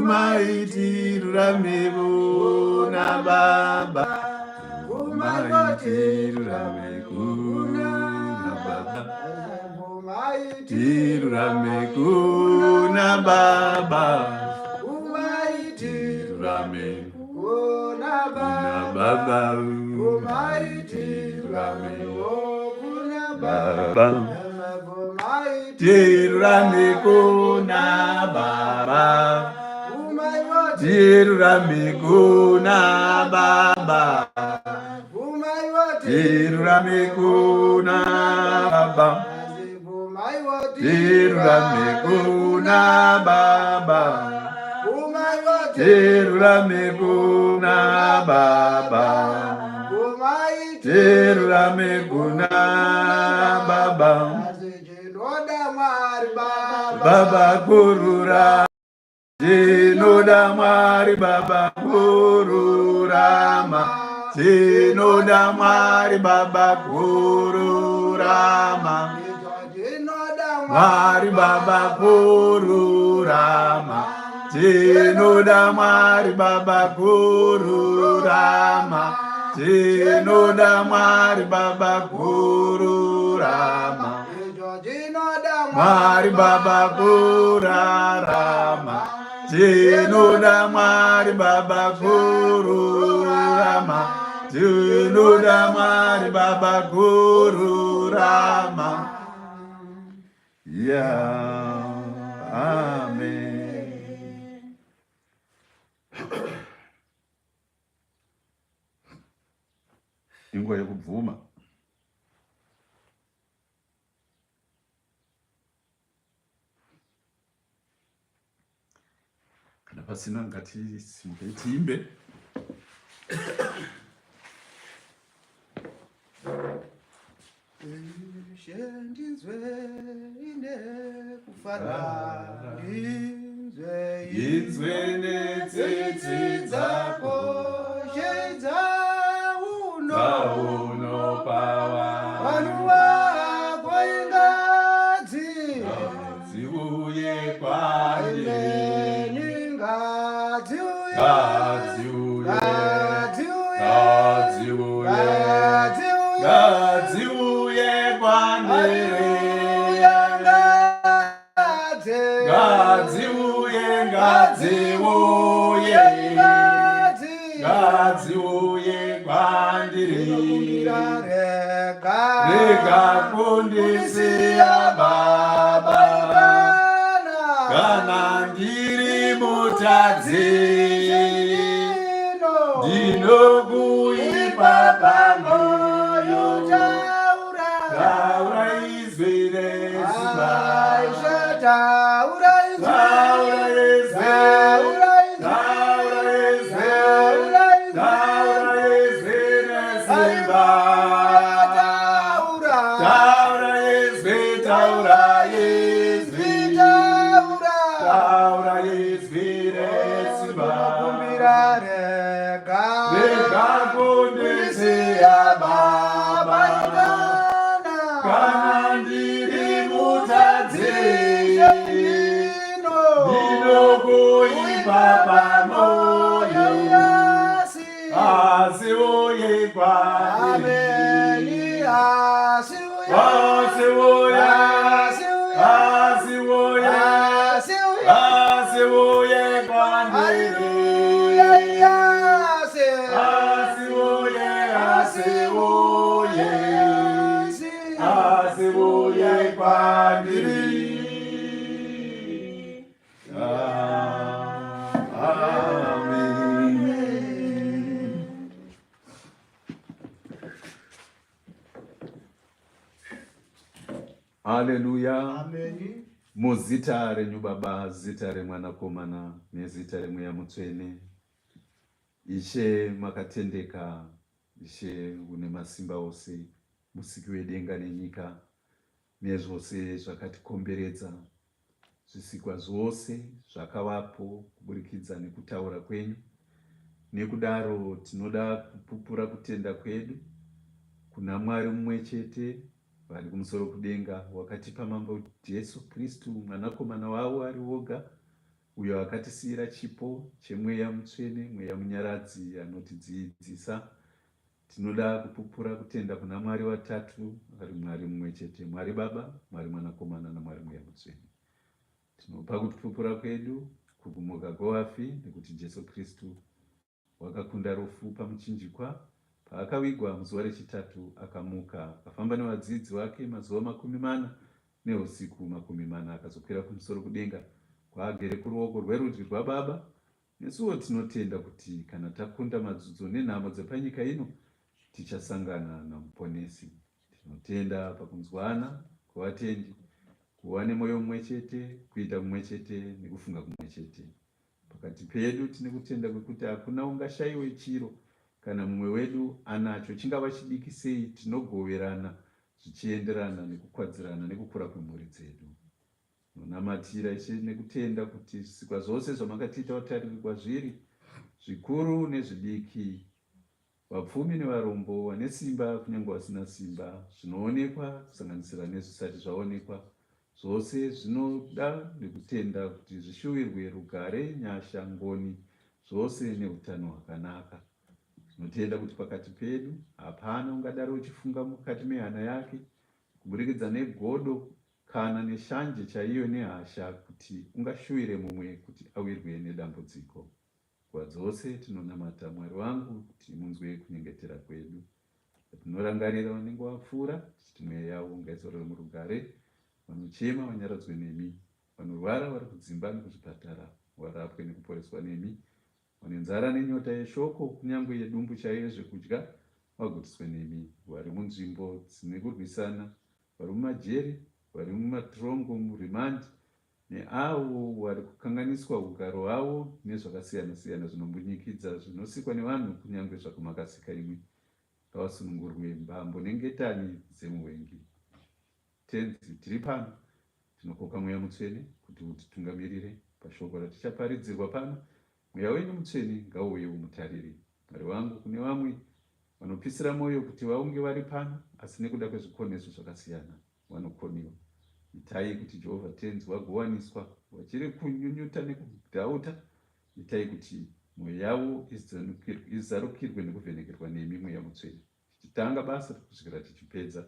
Bvumai tirurame kuna Baba. Bvumai tirurame kuna Baba. Tirurame kuna Baba. Tirurame kuna Baba. Tirurame Baba. Tirurame kuna Baba. Tirurame kuna Baba. Tirurame kuna Baba. Tirurame kuna Baba. Tirurame kuna Baba. Tirurame kuna Baba. Baba kurura. Tinoda Mwari Baba kururama. Tinoda Mwari Baba kururama. Mwari Baba kururama. Tinoda Mwari Baba kururama. Tinoda Mwari Baba kururama. Mwari Baba kurarama. Tinoda Mwari Baba kururama. Tinoda Mwari Baba kururama. Yeah. Amen. Inguva yekubvuma. Kana pasina ngatisimukei tiimbe. Ishe ndinzwe ine kufara ndinzwe Inzwe netsitsi dzako Ishe dzauno dzaunopawa vanhu vako ingadzi dziuye kwandiri Amen ngadziuye ngadziuye ngadziuye ngadziuye ngadziuye ngadziuye kwandiri Haleluya ngadzi ngadziuye ngadziuye ngadzi ngadziuye kwandiri Ndinokumbira rega rega kundisiya Baba kana kana ndiri mutadzi ndino ndinokuipa pamoyo taura taura izwi resimba Aisha taura izwi taura izwi taura izwi taura izwi taura izwi taura izwi resimba Haleluya taura taura izwi taura izwi taura taura izwi resimba Ndinokumbira rega rega kundisiya Baba kana kana ndiri mutadzi ndino ndinokuipa pamoyo asi asi uye kwandiri Ameni asi uye asi uye asi uye asi uye asi uye asi uye kwandiri Haleluya asi asi uye asi uye asi asi uye kwandiri. Amen. Haleluya. Ameni. Muzita renyu Baba, zita reMwanakomana nezita reMweya Mutsvene. Ishe makatendeka, Ishe une masimba ose, musiki wedenga nenyika nezvose zvakatikomberedza. Zvisikwa zvose zvakavapo kuburikidza nekutaura kwenyu. Nekudaro tinoda kupupura kutenda kwedu kuna Mwari mumwe chete vari kumusoro kudenga, wakatipa Mambo Jesu Kristu, Mwanakomana wavo ari woga, uyo akatisiyira chipo cheMweya Mutsvene, Mweya Munyaradzi anotidziidzisa. Tinoda kupupura kutenda kuna Mwari vatatu ari Mwari mumwe chete, Mwari Baba, Mwari Mwanakomana naMwari Mweya Mutsvene. Tinopa kupupura kwedu kukumuka kwevafi nekuti Jesu Kristu Wakakunda rufu pamuchinjikwa, paakavigwa muzuva rechitatu akamuka, akafamba nevadzidzi vake mazuva 40 nehusiku 40, akazokwira kumusoro kudenga, kwaagere kuruoko rwerudyi rwaBaba. Nesuwo tinotenda kuti kana takunda madzudzo nenhamo dzepanyika ino, tichasangana naMuponesi. Tinotenda pakunzwana kwevatendi, kuva nemoyo mumwechete, kuita kumwechete nekufunga kumwechete. Pakati pedu tine kutenda kwekuti hakuna ungashaiwe chiro kana mumwe wedu anacho, chingava chidiki sei, tinogoverana zvichienderana nekukwadzirana nekukura kwemhuri dzedu. Tinonamatira Ishe nekutenda kuti zvisikwa zvose zvamakatiita vatariri kwazviri, zvikuru nezvidiki, Vapfumi nevarombo, vane simba kunyange vasina simba, zvinoonekwa kusanganisira nezvisati zvaonekwa, zvose zvinoda nekutenda kuti zvishuvirwe rugare, nyasha, ngoni, zvose neutano hwakanaka. Tinotenda kuti pakati pedu hapana ungadaro uchifunga mukati mehana yake kuburikidza negodo kana neshanje chaiyo nehasha kuti ungashuwire mumwe kuti awirwe nedambudziko. Nguva dzose tinonamata Mwari wangu kuti munzwe kunyengetera kwedu. Patinorangarira vanenge vapfuura, tichiti mweya yavo ngaizorore murugare, vanochema vanyaradzwe nemi, vanorwara vari kudzimba nekuzvipatara varapwe nekuporeswa nemi, vane nzara nenyota yeshoko kunyangwe yedumbu chaiyo yezvekudya vagutiswe nemi, vari munzvimbo dzine kurwisana, vari mumajeri, vari mumatirongo, muremand, Neavo vari kukanganiswa hugaro hwavo nezvakasiyana-siyana zvinombunyikidza zvinosikwa nevanhu kunyangwe zvakumakasika imwi, ngavasunungurwe mbambo nengetani dzemuvengi. Tenzi, tiri pano, tinokoka Mweya Mutsvene kuti utitungamirire pashoko ratichaparidzirwa pano. Mweya wenyu Mutsvene ngauuye umutariri. Mwari wangu, kune vamwe vanopisira moyo kuti vaunge vari pano, asi nekuda kwezvikoneso zvakasiyana, vanokoniwa. Itai kuti Jehovha Tenzi vagowaniswa vachiri kunyunyuta nekudhauta. Itai kuti mwoyo yavo izarukirwe nekuvhenekerwa nemi, Mweya Mutsvene. Tichitanga basa kusvikira tichipedza,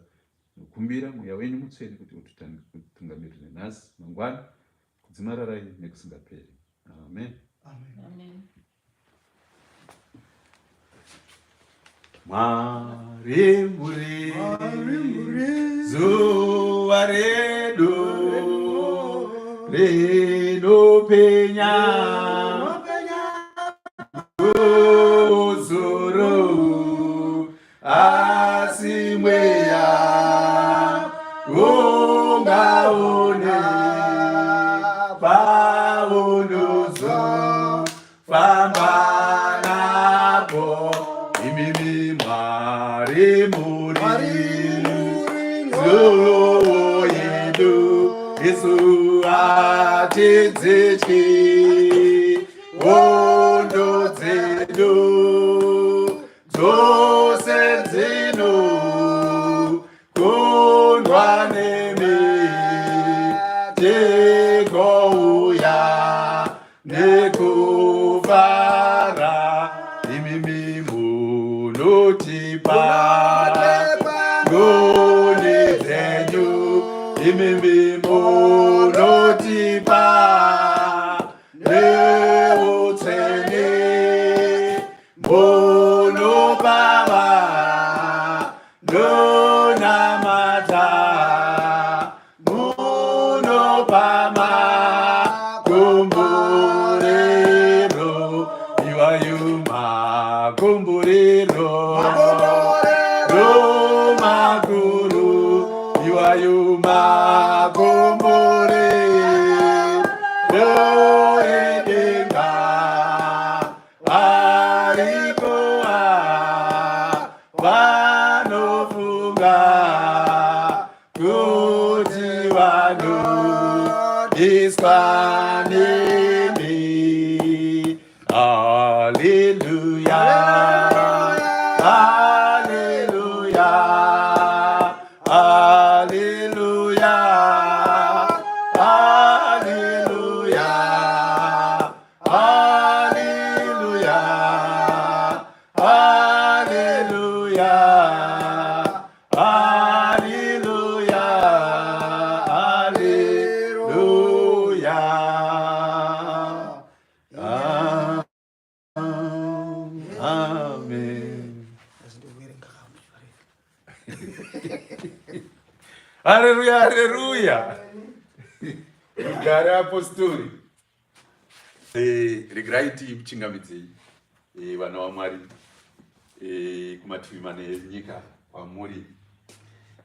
tinokumbira Mweya wenyu Mutsvene kuti utitungamirire nhasi, mangwana, kudzimararai nekusingaperi. Amen. Amen. Amen. Mwari muri zuva redu rinopenya kuzuru asi mweya ungaone paunozo famba napo imimi Mwari muri nzou yedu isu hatidzityi hondo dzedu dzose dzino kundwa nemi tigouya nekufara imimi munotipa ngoni dzenyu imimi munotipa neutsvene munopava ndonamata munopa makomborero iwayo makomborero makuru iwayo makomborero edenga variko vanofunga kuti vanodiswa nemi. Haleluya, haleluya, haleluya, haleluya. Haleluya. Amen. Haleluya, haleluya. Rugare apostori. Eh, regerai tichingamidzei eh, vana vaMwari eh, kumativi mana enyika kwamuri.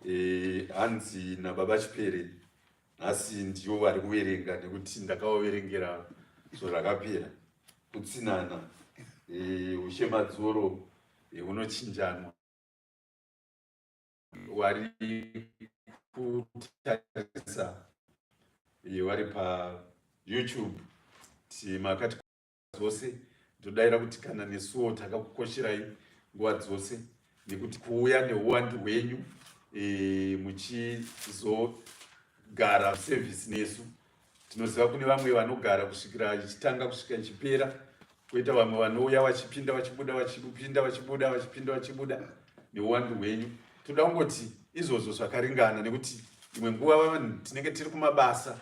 Eh, hanzi nababa Chipere nhasi ndivo vari kuverenga nekuti ndakavaverengera zvo zvakapera kutsinana eh, ushe madzoro eh, hunochinjanwa wari kutarisa eh, wari paYouTube makati dzose ndodaira kuti kana nesuwo takakukosherai nguva dzose nekuti kuuya neuwandu hwenyu e, muchizogara service nesu. Tinoziva kune vamwe vanogara kusvikira ichitanga kusvika ichipera, koita vamwe vanouya vachipinda vachibuda vachipinda vachibuda vachipinda vachibuda neuwandu hwenyu. Toda kungoti izvozvo zvakaringana nekuti imwe nguva vanhu tinenge tiri kumabasa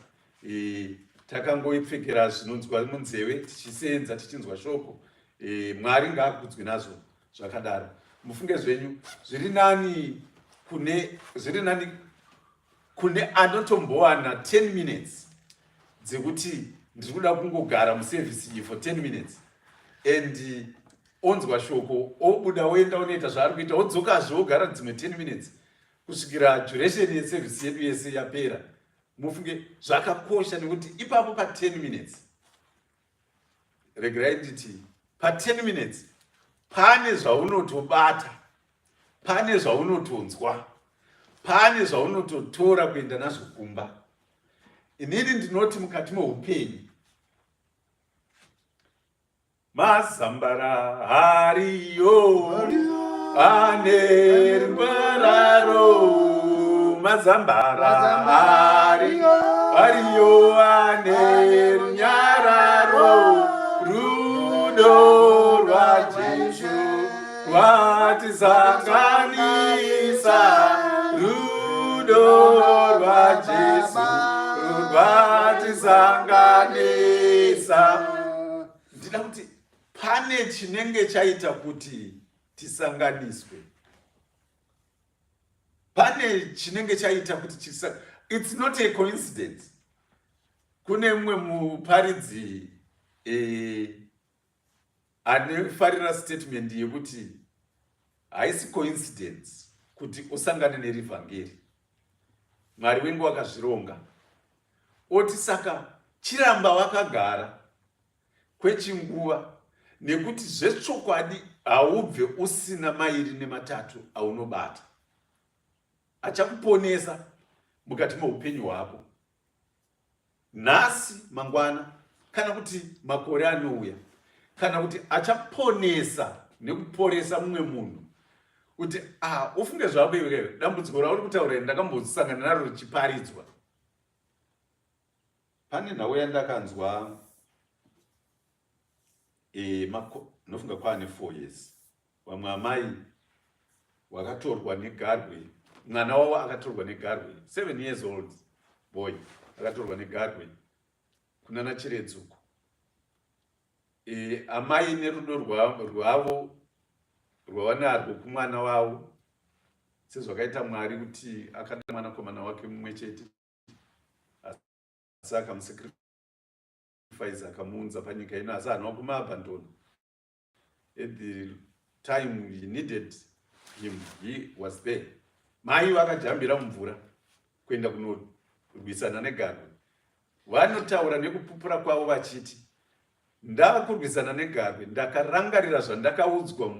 e, takangoipfekera zvinonzwa munzeve tichiseenza tichinzwa shoko e, Mwari ngaakudzwe nazvo zvakadaro. Mufunge zvenyu, zviri nani kune zviri nani kune anotombowana 10 minutes dzekuti ndiri kuda kungogara musevhisi iyi for 10 minutes and onzwa shoko, obuda oenda onoita zvaari kuita, odzokazve ogara dzimwe 10 minutes kusvikira duration yesevhisi yedu yese yapera. Mufunge zvakakosha nekuti ipapo pa10 minutes, regerai nditi pa10 minutes pane zvaunotobata, pane zvaunotonzwa, pane zvaunototora kuenda nazvo kumba. Inini ndinoti mukati meupenyu mazambara hariyo ane rubararo, mazambara hariyo ane runyararo, rudo rwaJesu rwatisanganisa, rudo rwaJesu rwatisanganisa. Ndida kuti pane chinenge chaita kuti tisanganiswe, pane chinenge chaita kuti chisa. It's not a coincidence. Kune mumwe muparidzi anofarira statement yekuti haisi coincidence kuti usangane nerivhangeri, Mwari wengu wakazvironga. Oti saka chiramba wakagara kwechinguva nekuti zvechokwadi haubve usina mairi nematatu aunobata achakuponesa mukati meupenyu hwako nhasi, mangwana kana kuti makore anouya, kana kuti achaponesa nekuporesa mumwe munhu kuti ah, ufunge zvako iwe, dambudziko rauri kutaura ndakambosangana naro richiparidzwa. Pane nhau yandakanzwa e, nofunga kwaane 4 years, vamwe amai wakatorwa negarwe, mwana wavo akatorwa negarwe, 7 years old boy akatorwa negarwe kunana Chiredzuko. E, amai nerudo rwavo rwavanarwo kumwana wavo, sezvakaita Mwari kuti akada mwanakomana wake mumwe chete asi akamusacrifice akamuunza panyika ino, asi haana kumuabandona. At the time he needed him, he was there. Mai vakajambira mumvura kuenda kunorwisana negarwe. Vanotaura nekupupura kwavo vachiti, "Ndava kurwisana negarwe, ndakarangarira zvandakaudzwa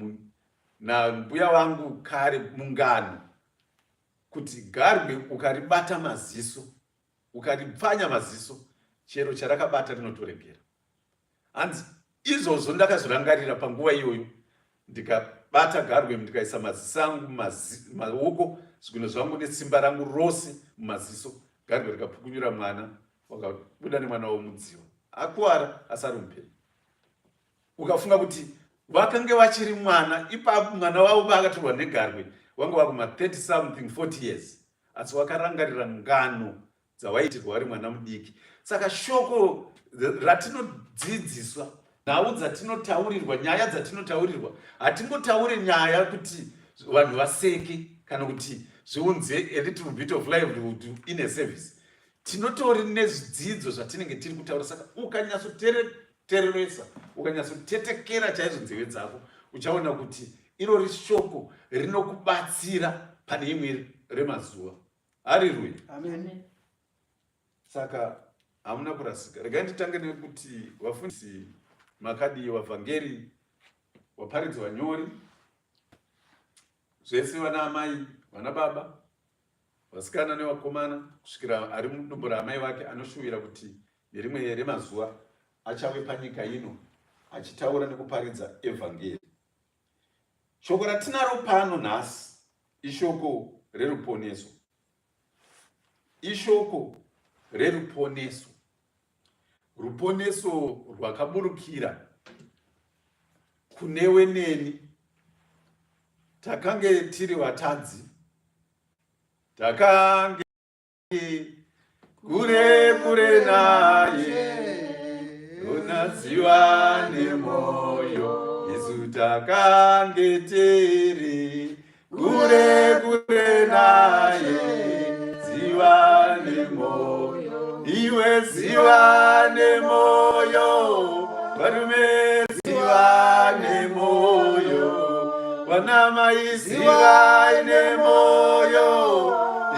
nambuya vangu kare mungano kuti garwe ukaribata maziso, ukaripfanya maziso, chero charakabata rinotoregera." Hanzi izvozvo ndakazvirangarira panguva iyoyo, ndikabata garwe, ndikaisa maziso angu, maoko, zvigunwe zvangu nesimba rangu rose mumaziso, garwe rikapukunyura mwana, wakabuda nemwana womudziwa akuwara asi ari mupenyu. Ukafunga kuti vakange vachiri mwana ipapo, mwana wavo paakatorwa negarwe wanga vakuma 30 something, 40 years, asi wakarangarira ngano dzawaitirwa vari mwana mudiki. Saka shoko ratinodzidziswa, nhau dzatinotaurirwa, nyaya dzatinotaurirwa, hatingotaure nyaya kuti vanhu vaseke kana kuti zviunze a little bit of livelihood in a service. Tinotori nezvidzidzo zvatinenge tiri kutaura. Saka ukanyatsotereresa, ukanyatsotetekera chaizvo nzeve dzako, uchaona kuti irori shoko rinokubatsira pane imwe remazuva. Hariruya. Amen. Saka hamuna kurasika. Regai nditange nekuti vafundisi makadii, vavhangeri, vaparidzi, vanyori, zvese vana amai, vana baba, vasikana nevakomana, kusvikira ari mudumbu raamai vake anoshuvira kuti nerimwe remazuva achave panyika ino achitaura nekuparidza evhangeri. Shoko ratinaro pano nhasi ishoko reruponeso. Ishoko reruponeso. Ruponeso rwakaburukira kunewe neni. Takange tiri vatadzi, takange kure kure naye, unaziva nemoyo, isu takange tiri kure kure naye, ziva nemoyo, iwe ziva nemoyo, varume ziva nemoyo, vanamai zivai nemoyo,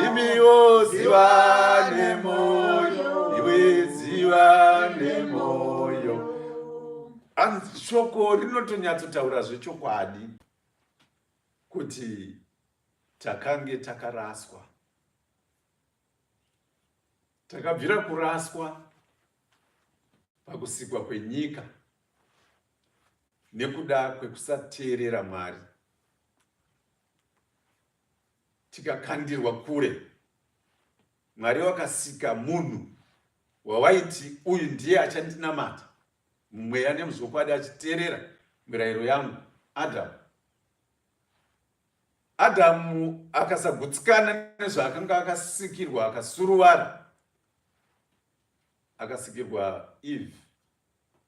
imiwo ziva nemoyo, iwe ziva nemoyo. Shoko rinotonyatsotaura zvechokwadi kuti takange takaraswa, takabvira kuraswa pakusikwa kwenyika nekuda kwekusateerera Mwari, tikakandirwa kure. Mwari wakasika munhu wawaiti uyu ndiye achandinamata mumweya nemuzvokwadi achiteerera mirayiro yangu, Adhamu. Adhamu akasagutsikana nezvaakanga akasikirwa, akasuruvara, akasikirwa Eve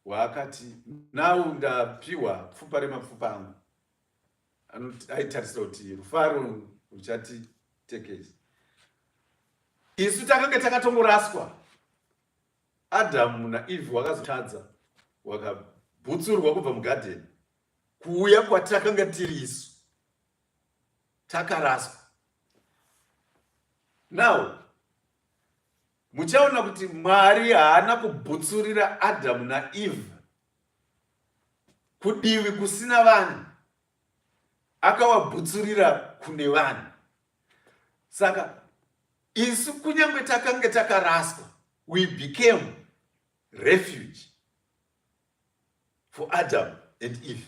waakati now ndapiwa pfupa remapfupa angu. Aitarisira kuti rufaro ruchati tekesi. Isu takanga takatongoraswa. Adhamu naEve wakazotadza, wakabhutsurwa kubva mugadheni kuuya kwatakanga tiri isu, takaraswa. Now muchaona kuti Mwari haana kubhutsurira Adhamu naEve kudivi kusina vanhu, akavabhutsurira kune vanhu. Saka isu kunyange takange takaraswa, we became refuge for Adam and Eve.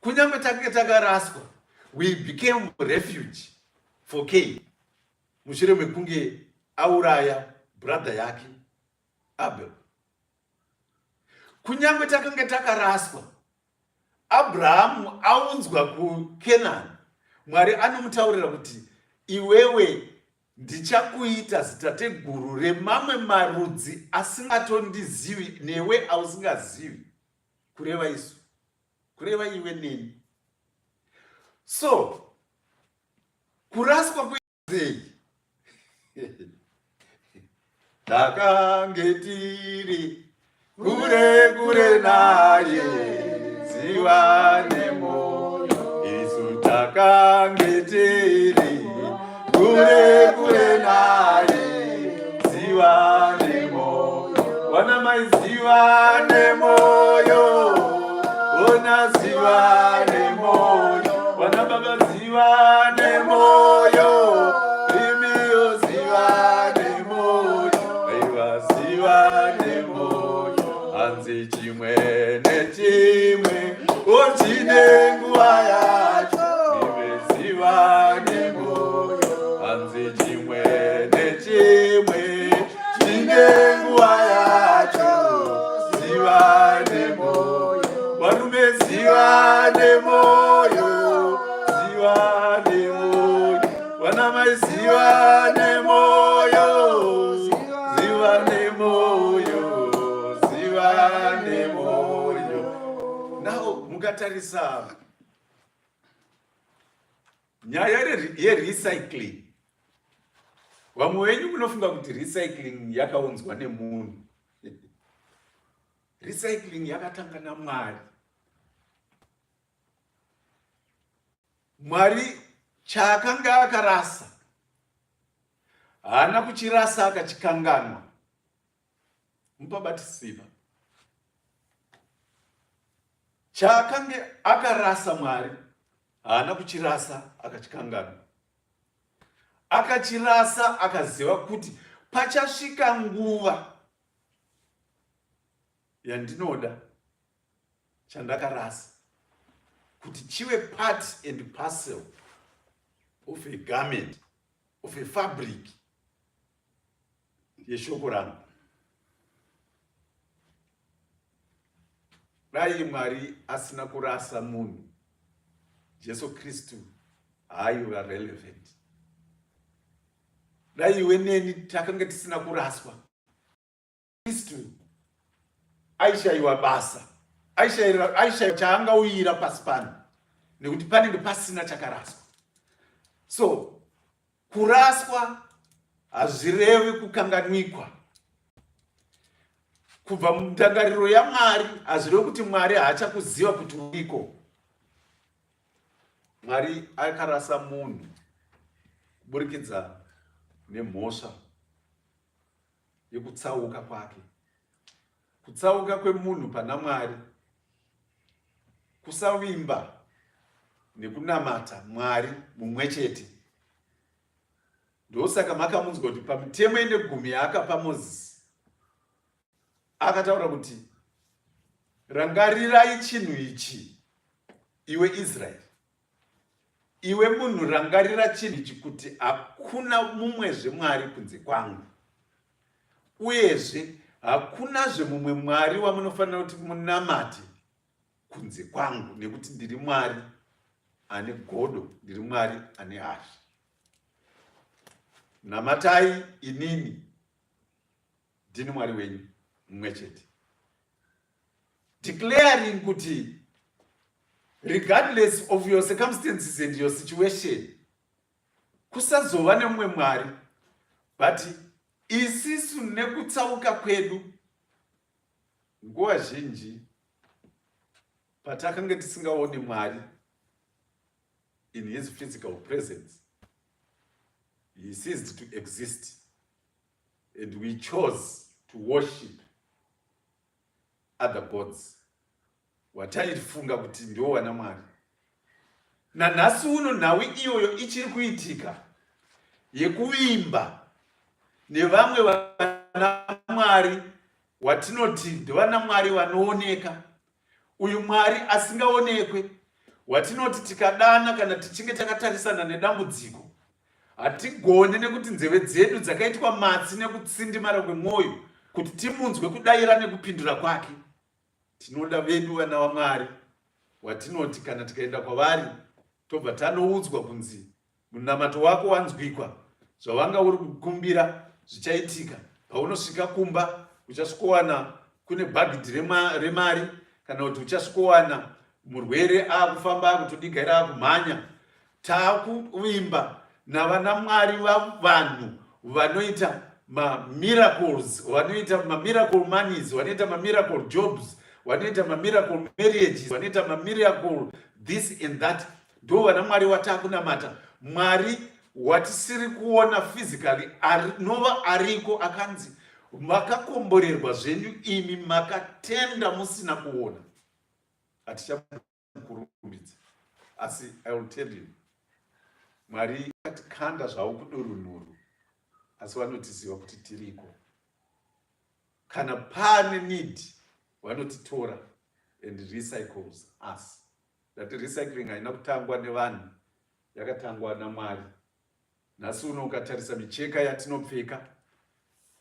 Kunyange takange takaraswa, we became refuge for Cain mushure mekunge auraya brother yake Abel. Kunyange takange takaraswa, Abrahamu aunzwa kuKenani, Mwari anomutaurira kuti iwewe ndichakuita zitateguru remamwe marudzi asingatondizivi newe ausingazivi, kureva isu, kureva iwe neni. So kuraswa kwezei takange tiri kure kure naye, ziva nemoyo, isu takange tiri kure kure naye, ziva nemoyo, wana mai ziva nemoyo, ona ziva nemoyo, wana baba ziva nemoyo, imiyo ziva nemoyo, aiwa ziva nemoyo, hanzi chimwe nechimwe ochine nguva yacho, iwe ziva nemoyo, hanzi chimwe nechimwe chine nguva yacho, ziva nemoyo, varume ziva nemoyo, ziva nemoyo, vana mai ziva nemoyo, ziva. Mukatarisa nyaya yerecycling, vamwe venyu munofunga kuti recycling yakaunzwa nemunhu. Recycling yakatanga naMwari. Mwari chaakanga akarasa haana kuchirasa akachikanganwa. Mupabatisiva chaakange akarasa Mwari haana kuchirasa akachikanganwa. Akachirasa akaziva kuti pachasvika nguva yandinoda chandakarasa kuti chive part and parcel of a garment, of a fabric yeshoko rangu. Dai Mwari asina kurasa munhu, Jesu Kristu haaiva relevant. Dai iwe neni takanga tisina kuraswa, Kristu aishayiwa basa, aishayiwa chaangauyira pasi pano, nekuti panenge pasina chakaraswa. So kuraswa hazvirevi kukanganwikwa. Kubva mundangariro yaMwari hazvirevi kuti Mwari haachakuziva kuti uriko. Mwari akarasa munhu kuburikidza nemhosva yekutsauka kwake. Kutsauka kwemunhu pana Mwari kusavimba nekunamata Mwari mumwe chete. Ndosaka makamunzwa kuti pamitemo ine gumi yaakapa Mozisi akataura kuti rangarirai chinhu ichi iwe Israeri. Iwe munhu rangarira chinhu ichi kuti hakuna mumwezve Mwari kunze kwangu. Uyezve hakunazve mumwe Mwari wamunofanira kuti munamate kunze kwangu, nekuti ndiri Mwari ane godo, ndiri Mwari ane hasha. Namatai inini, ndini Mwari wenyu mumwe chete. Declaring kuti regardless of your circumstances and your situation, kusazova nemumwe Mwari, but isisu nekutsauka kwedu nguva zhinji patakange tisingaoni Mwari in his physical presence, he ceased to exist and we chose to worship other gods wataifunga kuti ndiwo wana Mwari. Nanhasi uno nhau iyoyo ichiri kuitika yekuvimba nevamwe vana Mwari watinoti ndivana Mwari vanooneka, uyu Mwari asingaonekwe watinoti tikadana kana tichinge takatarisana nedambudziko hatigone, nekuti nzeve dzedu dzakaitwa matsi nekutsindimara kwemwoyo kuti timunzwe kudaira nekupindura kwake. Tinoda vedu vana vaMwari watinoti kana tikaenda kwavari tobva tanoudzwa kunzi munamato wako wanzwikwa, zvawanga uri kukumbira zvichaitika. Paunosvika kumba uchasvikowana kune bhagidhi remari, kana kuti uchasvikowana murwere akufamba akutodigaira akumhanya. Taakuvimba navanamwari vavanhu vanoita mamiracles, vanoita mamiracle monies, vanoita mamiracle jobs, vanoita mamiracle marriages, vanoita mamiracle this and that. Ndo vana Mwari wataakunamata, Mwari watisiri kuona physically anova ariko, akanzi makakomborerwa zvenyu imi makatenda musina kuona. Hatichamukurumbidza, asi I will tell you, Mwari akatikanda zvavo kudurunhuru, asi vanotiziva kuti tiriko. Kana pane need vanotitora and recycles us. Ndati recycling haina kutangwa nevanhu, yakatangwa naMwari. Nhasi uno ukatarisa micheka yatinopfeka,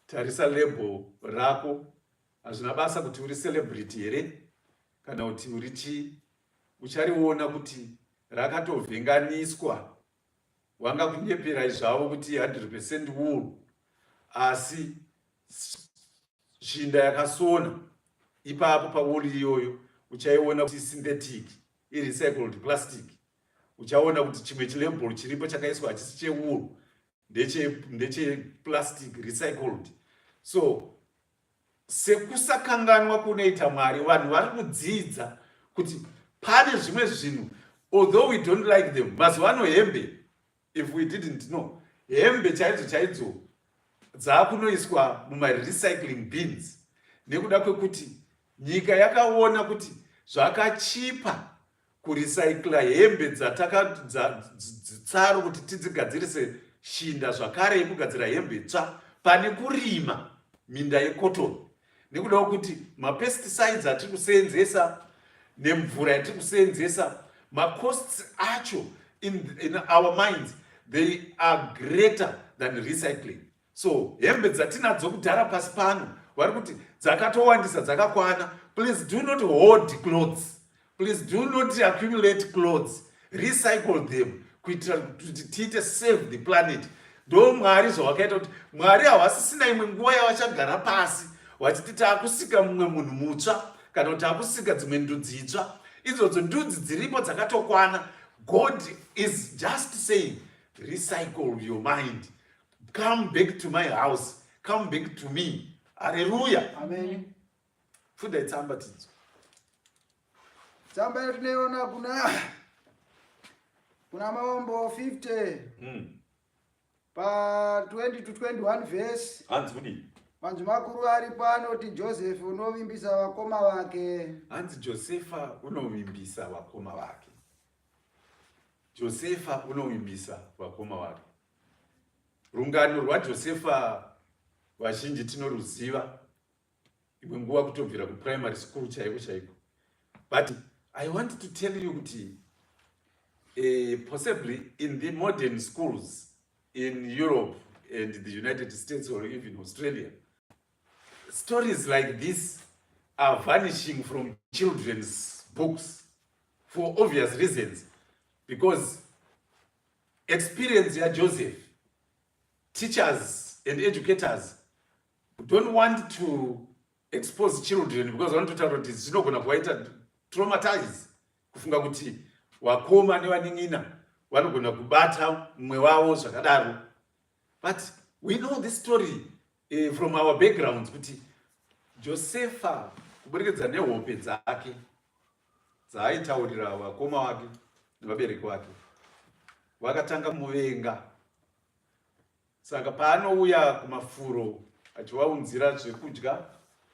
tarisa label rako, hazvina basa kuti uri celebrity here kana kuti uri chii, uchariona kuti rakatovhenganiswa. Wanga kunyeperai zvavo kuti 100% wool, asi shinda yakasona ipapo pawol iyoyo. Uchaiona kuti synthetic, irecycled plastic. Uchaona kuti chimwe chilabel chiripo chakaiswa hachisi chewool, ndecheplastic recycled. So sekusakanganwa kunoita Mwari, vanhu vari kudzidza kuti pane zvimwe zvinhu, although we don't like them. Mazuva ano hembe, if we didn't know, hembe chaidzo chaidzo dzaakunoiswa mumarecycling bins nekuda kwekuti nyika yakaona kuti zvakachipa kurecycla hembe dzatakatsaro kuti tidzigadzirise shinda zvakare yekugadzira hembe tsva pane kurima minda yecotton, nekuda kwekuti mapesticides atiri kuseenzesa nemvura yatiri kuseenzesa, macosts acho in our minds, they are greater than recycling. So hembe dzatinadzo kudhara pasi pano, vari kuti dzakatowandisa, dzakakwana. Please do not hold clothes, please do not accumulate clothes, recycle them kuitira kuti tiite save the planet. Ndo Mwari zvawakaita kuti Mwari havasisina imwe nguva yavachagara pasi vachiti taakusika mumwe munhu mutsva kana kuti taakusika dzimwe ndudzi itsva. Idzodzo ndudzi dziripo dzakatokwana. God is just saying, "Recycle your mind, come back to my house, come back to me." Haleluya. Amen. Fundai tsamba tidzo. Tsamba yatinoiona kuna Maombo 50 pa 20 to 21 verse. Hanzi kudii? Manzwi makuru ari pano kuti Joseph unovimbisa vakoma vake. Hanzi Josefa unovimbisa vakoma vake. Josefa unovimbisa vakoma vake. Rungano rwaJosefa vazhinji tinoruziva, imwe nguva kutobvira kuprimary school chaiko chaiko. But I want to tell you kuti possibly in the modern schools in Europe and the United States or even Australia, stories like this are vanishing from children's books for obvious reasons, because experience yaJoseph, teachers and educators don't want to expose children because vanototaura kuti zvinogona kuvaita traumatize, kufunga kuti wakoma nevanin'ina vanogona kubata mumwe wavo zvakadaro. But we know this story from our backgrounds kuti Josefa, kuburikidza nehope dzake dzaaitaurira vakoma vake nevabereki vake, vakatanga muvenga. Saka paanouya kumafuro achivaunzira zvekudya,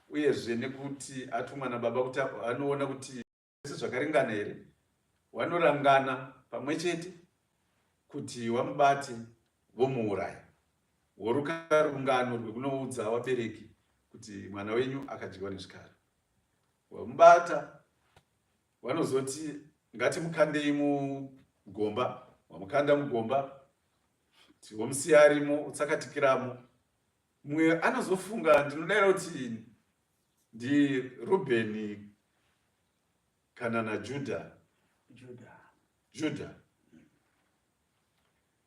uyezve nekuti atumwa nababa kuti anoona kuti zvakaringana here, vanorangana pamwe chete kuti vamubate vomuuraya. Voruka rungano rwekunoudza vabereki kuti mwana wenyu akadyiwa nezvikara. Vamubata, vanozoti ngatimukandei mugomba. Vamukanda mugomba, vomusiya arimo, utsakatikiramo. Mumwe anozofunga, ndinodayira kuti ndiRubheni kana naJudha. Juda. Judha.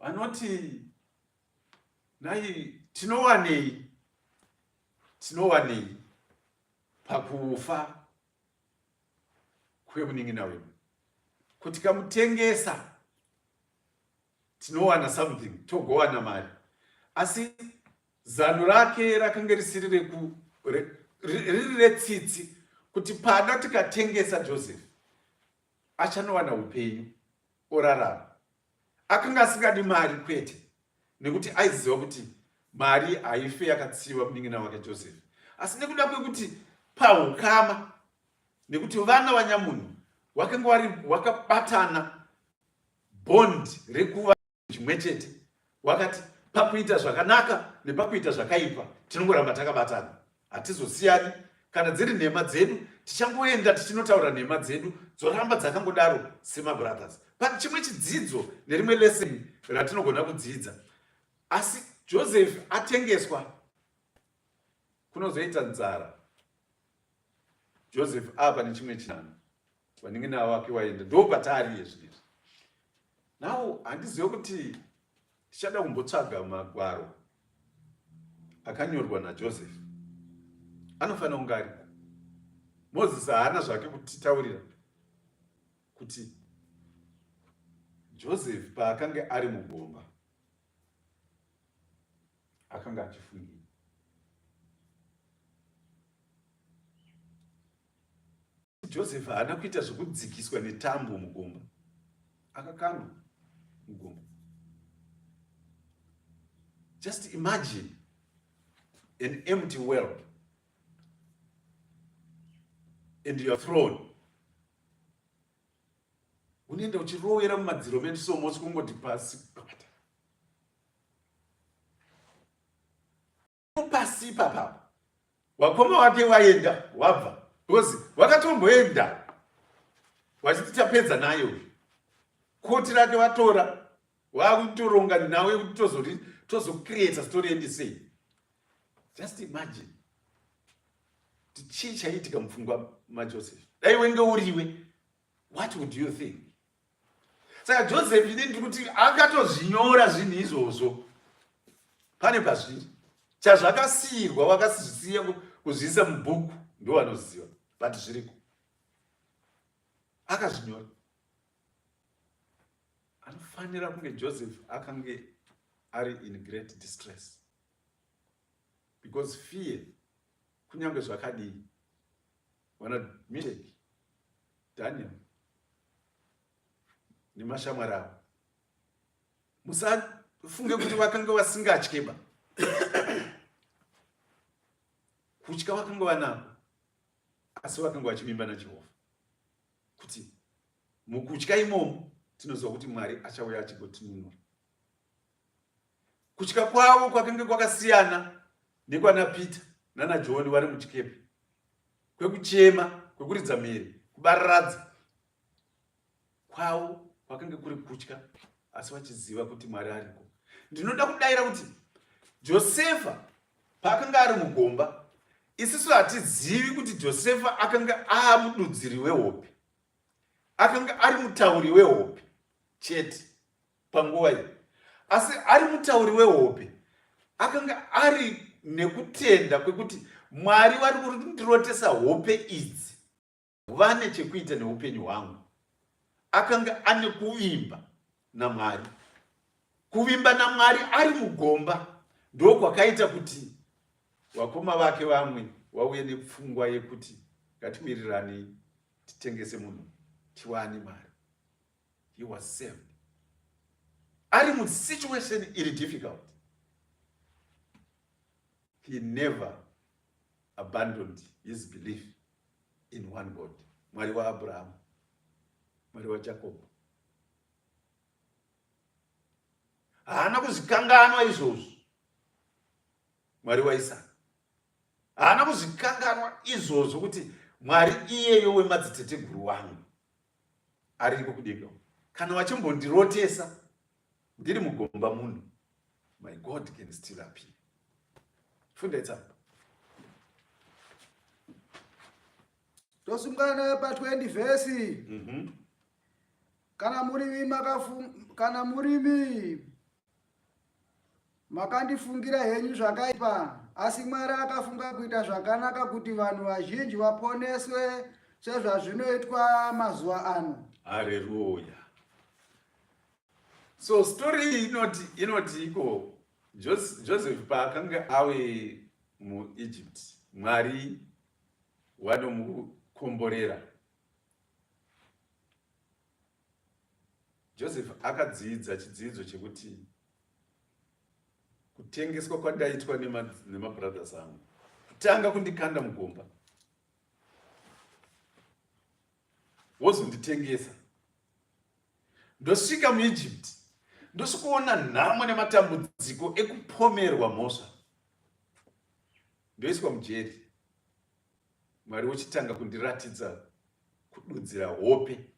Vanoti, "Nai tinowanei, tinowanei pakufa kwemunin'ina wedu? Kuti kamutengesa tinowana something, togowana mari." Asi zano rake rakanga risiri riri retsitsi, kuti pada tikatengesa Joseph achanowana upenyu orarama. Akanga asingadi mari, kwete, nekuti aiziva kuti mari haife yakatsiva munin'ina wake Joseph. Asi nekuda kwekuti paukama, nekuti vana vanyamunhu wakanga vari wakabatana, bond rekuva chimwe chete, wakati pakuita zvakanaka nepakuita zvakaipa tinongoramba takabatana, hatizosiyani. Kana dziri nhema dzedu, tichangoenda tichinotaura nhema dzedu, dzoramba dzakangodaro semabrothers. Pane chimwe chidzidzo nerimwe lesson ratinogona kudzidza. Asi Joseph atengeswa, kunozoita nzara. Joseph apa nechimwe chinano, vanin'ina vake waenda, ndo patari yezvinezvi. Now handizive kuti tichada kumbotsvaga magwaro akanyorwa naJoseph, anofanira kunge ariko. Moses haana zvake kutitaurira kuti Joseph paakange ari mugomba akanga achifungei. Joseph haana kuita zvekudzikiswa netambo mugomba, akakandwa mugomba. Just imagine an empty well and you are thrown. Unoenda uchirowera mumadziro medu so motsi kungoti pasi pata. Pasi ipapapa wakoma wake waenda wabva because wakatomboenda wachiti tapedza naye uyu koti rake vatora wakutoronga nhau yekuti tozori tozocreata story yedu sei. Just imagine kuti chii chaiitika mupfungwa maJoseph. Dai wenge uriwe, what would you think? Saka Joseph ini ndiri kuti akatozvinyora zvinhu izvozvo pane pazviri chazvakasiyirwa vakazvisiya kuzviisa mubhuku ndo vanoziva but zviriko akazvinyora. Anofanira kunge Joseph akange ari in great distress because fear kunyange zvakadii vana Misheki Daniel nemashamwari avo musafunge kuti vakanga vasingatyeba kutya vakanga vanako asi vakanga vachivimba naJehovha kuti mukutya imomo tinoziva kuti Mwari achauya achigotinunura. Kutya kwavo kwakange kwakasiyana nekwana Peter nana John vari muchikepe, kwekuchema, kwekuridza mhere, kubararadza kwavo kwakange kuri kutya, asi vachiziva kuti Mwari ariko. Ndinoda kudaira kuti Josefa paakanga ari mugomba, isisu hatizivi kuti Josefa akanga aamududziri wehope, akanga ari mutauri wehope chete panguva iyi, asi ari mutauri wehope akanga ari nekutenda kwekuti Mwari vari kundirotesa hope idzi vane chekuita neupenyu hwangu. Akanga ane kuvimba naMwari. Kuvimba naMwari ari mugomba ndokwakaita kuti vakoma vake vamwe vauye nepfungwa yekuti ngatiwiriranei titengese munhu tiwane mari. He was saved ari musituation iri difficult. He never abandoned his belief in one God, Mwari waAbraham, Mwari waJacob. Haana kuzvikanganwa izvozvo. Mwari waIsaka haana kuzvikanganwa izvozvo kuti Mwari iyeyo wemadziteteguru wangu ariko kudenga. Kana vachimbondirotesa ndiri mugomba muno, my God can still appear. Funda itsamba. Tosungana pa 20 vhesi. Kana murimi kana murimi makandifungira henyu zvakaipa, asi Mwari akafunga kuita zvakanaka kuti vanhu vazhinji vaponeswe sezvazvinoitwa mazuva ano. Haleluya. So story iyi inoti iko Joseph paakanga ave muEgypt, Mwari wanomukomborera. Joseph akadzidza chidzidzo chekuti kutengeswa kwandaitwa nemabrothers angu kutanga kundikanda mugomba wozonditengesa ndosvika muEgypt ndosvikoona nhamo nematambudziko ekupomerwa mhosva ndoiswa mujeri Mwari wochitanga kundiratidza kududzira hope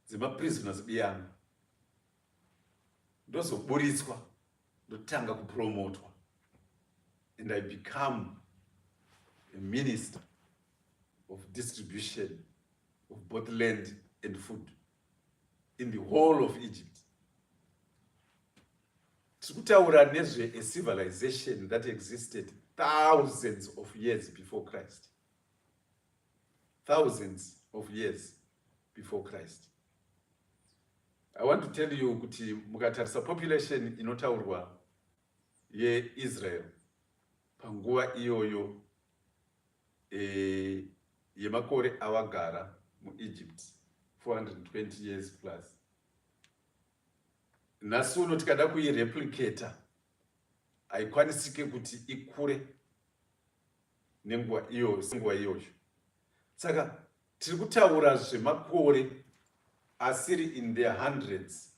dzemaprisoners biyangu ndozoburitswa ndotanga kupromotwa and I become a minister of distribution of both land and food in the whole of Egypt. Tiri kutaura nezve a civilization that existed Thousands of years before Christ. Thousands of years before Christ. I want to tell you kuti mukatarisa population inotaurwa yeIsrael panguva iyoyo e, yemakore awagara muEgypt 420 years plus nhasi uno tikada kuireplicata haikwanisike kuti ikure nenguva iyoyo senguva iyoyo saka tiri kutaura zvemakore asiri in their hundreds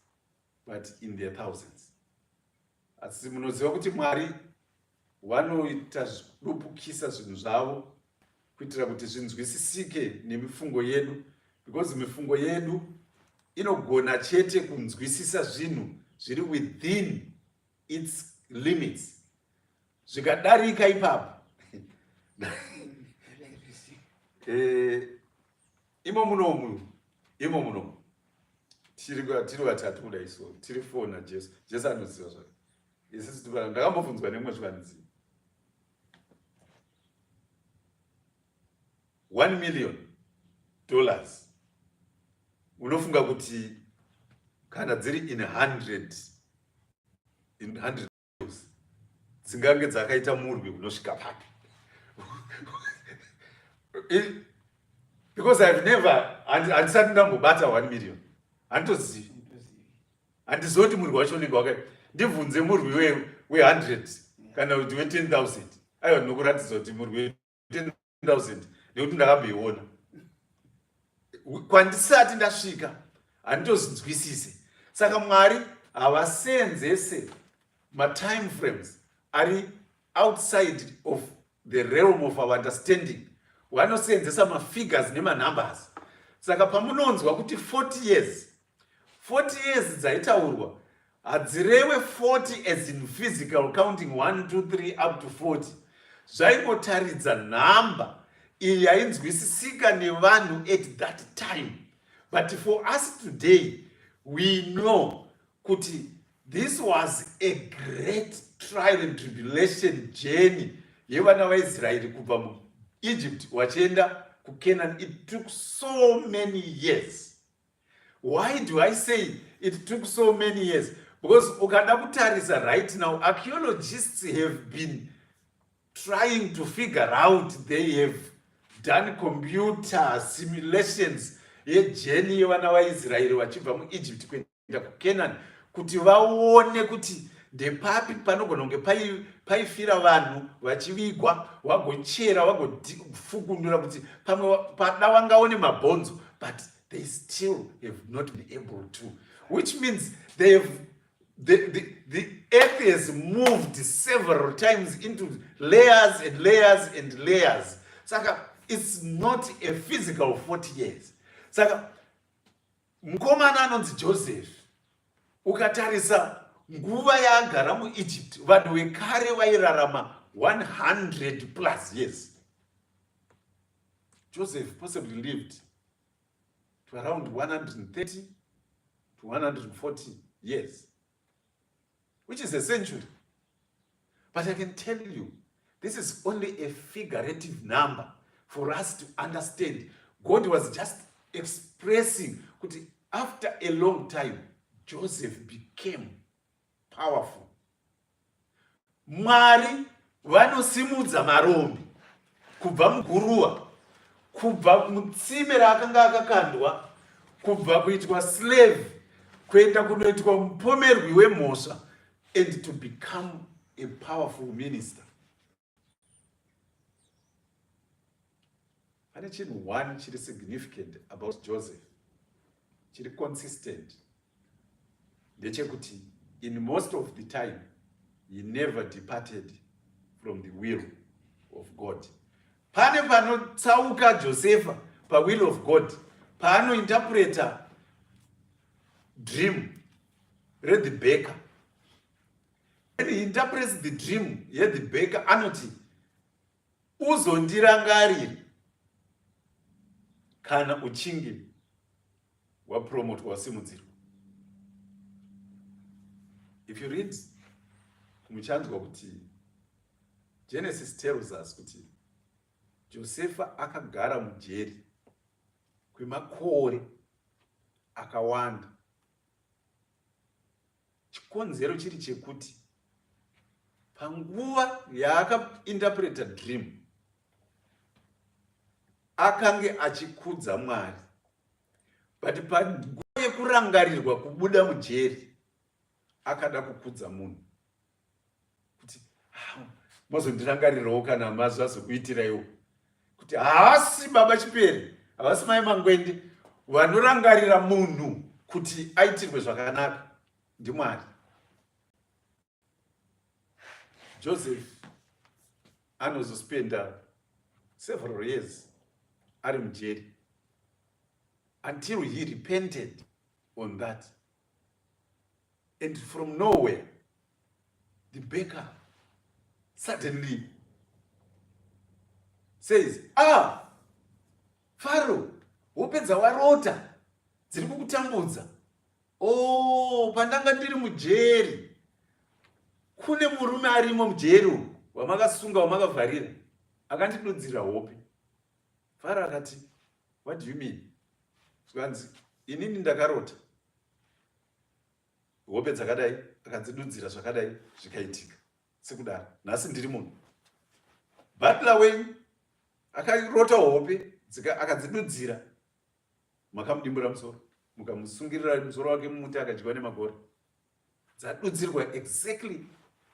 but in their thousands asi munoziva kuti mwari vanoita dupukisa zvinhu zvavo kuitira kuti zvinzwisisike nemifungo yedu because mifungo yedu inogona chete kunzwisisa zvinhu zviri within its limits zvikadarika ipapo eh, imo munomu imo munomu tiri vatatu kudai so tiri four najesu jesu anoziva zvake isusu ndakambobvunzwa nemumwe zvikanzi 1 million dollars unofunga kuti kana dziri in 100 in 100 dzingange dzakaita murwi unosvika papi because ihave never handisati ndambobata 1 million handitozivi handizivi kuti murwi wacho unenge wakai ndibvunze murwi we100 kana kuti we10 000 aiwa ndinokuratidza kuti murwi 10000 nekuti ndakamboiona kwandisati ndasvika handitozinzwisise saka mwari havaseenzese matime frames ari outside of the realm of our understanding vanoseenzesa mafigures nemanumbers saka pamunonzwa kuti 40 years 40 years dzaitaurwa hadzirewe 40 as in physical counting 1 2 3 up to 40 zvaingotaridza nhamba iyi yainzwisisika nevanhu at that time but for us today we know kuti this was a great trial and tribulation journey yevana vaisraeri kubva muegypt vachienda kucanaan it took so many years Why do I say it took so many years? Because ukada kutarisa right now, archaeologists have been trying to figure out, they have done computer simulations yejeni yevana vaIsraeri vachibva muEgypt kuenda kuCanaan kuti vaone kuti ndepapi panogona kunge paifira vanhu vachivigwa vagochera vagofukunura kuti pamwe pada vangaone mabhonzo but they still have not been able to which means they have the, the, the earth has moved several times into layers and layers and layers saka it's not a physical 40 years saka mukomana anonzi joseph ukatarisa nguva yaagara muegypt vanhu vekare vairarama 100 plus years joseph possibly lived to around 130 to 140 years which is a century but i can tell you this is only a figurative number for us to understand god was just expressing kuti after a long time joseph became powerful Mwari vanosimudza marombe kubva muguruva, kubva mutsime raakanga akakandwa, kubva kuitwa slave kuenda kunoitwa mupomerwi wemhosva and to become a powerful minister. Pane chinhu one chiri significant about Joseph, chiri consistent ndechekuti in most of the time he never departed from the will of God. Pane panotsauka Josefa pawill of God paanointerpreta dream rethe baker. When he interprets the dream yethe baker anoti Uzondirangarire kana uchinge wapromotwa wasimudzirwa. If you read muchanzwa kuti Genesis tells us kuti Josefa akagara mujeri kwemakore akawanda. Chikonzero chiri chekuti panguva yaakainterpreta dream akange achikudza Mwari, but panguva yekurangarirwa kubuda mujeri akada kukudza munhu kuti ah, mazondirangarirawo kana mazazokuitiraiwo kuti haasi baba chipere havasi mai mangwende vanorangarira munhu kuti aitirwe zvakanaka ndimwari joseph anozospenda several years ari mujeri until he repented on that and from nowhere the baker suddenly says ah faro hope dzawarota dziri kukutambudza oh pandanga ndiri mujeri kune murume arimo mujeri umu wamakasunga wamakavharira akandidudzira hope faro akati what do you mean zvikanzi inini ndakarota hope dzakadai akadzidudzira zvakadai zvikaitika sekudaro nhasi ndiri munhu butler wenyu akarota hope akadzidudzira makamudimbura musoro mukamusungirira musoro wake mumuti akadyiwa nemagore dzadudzirwa exactly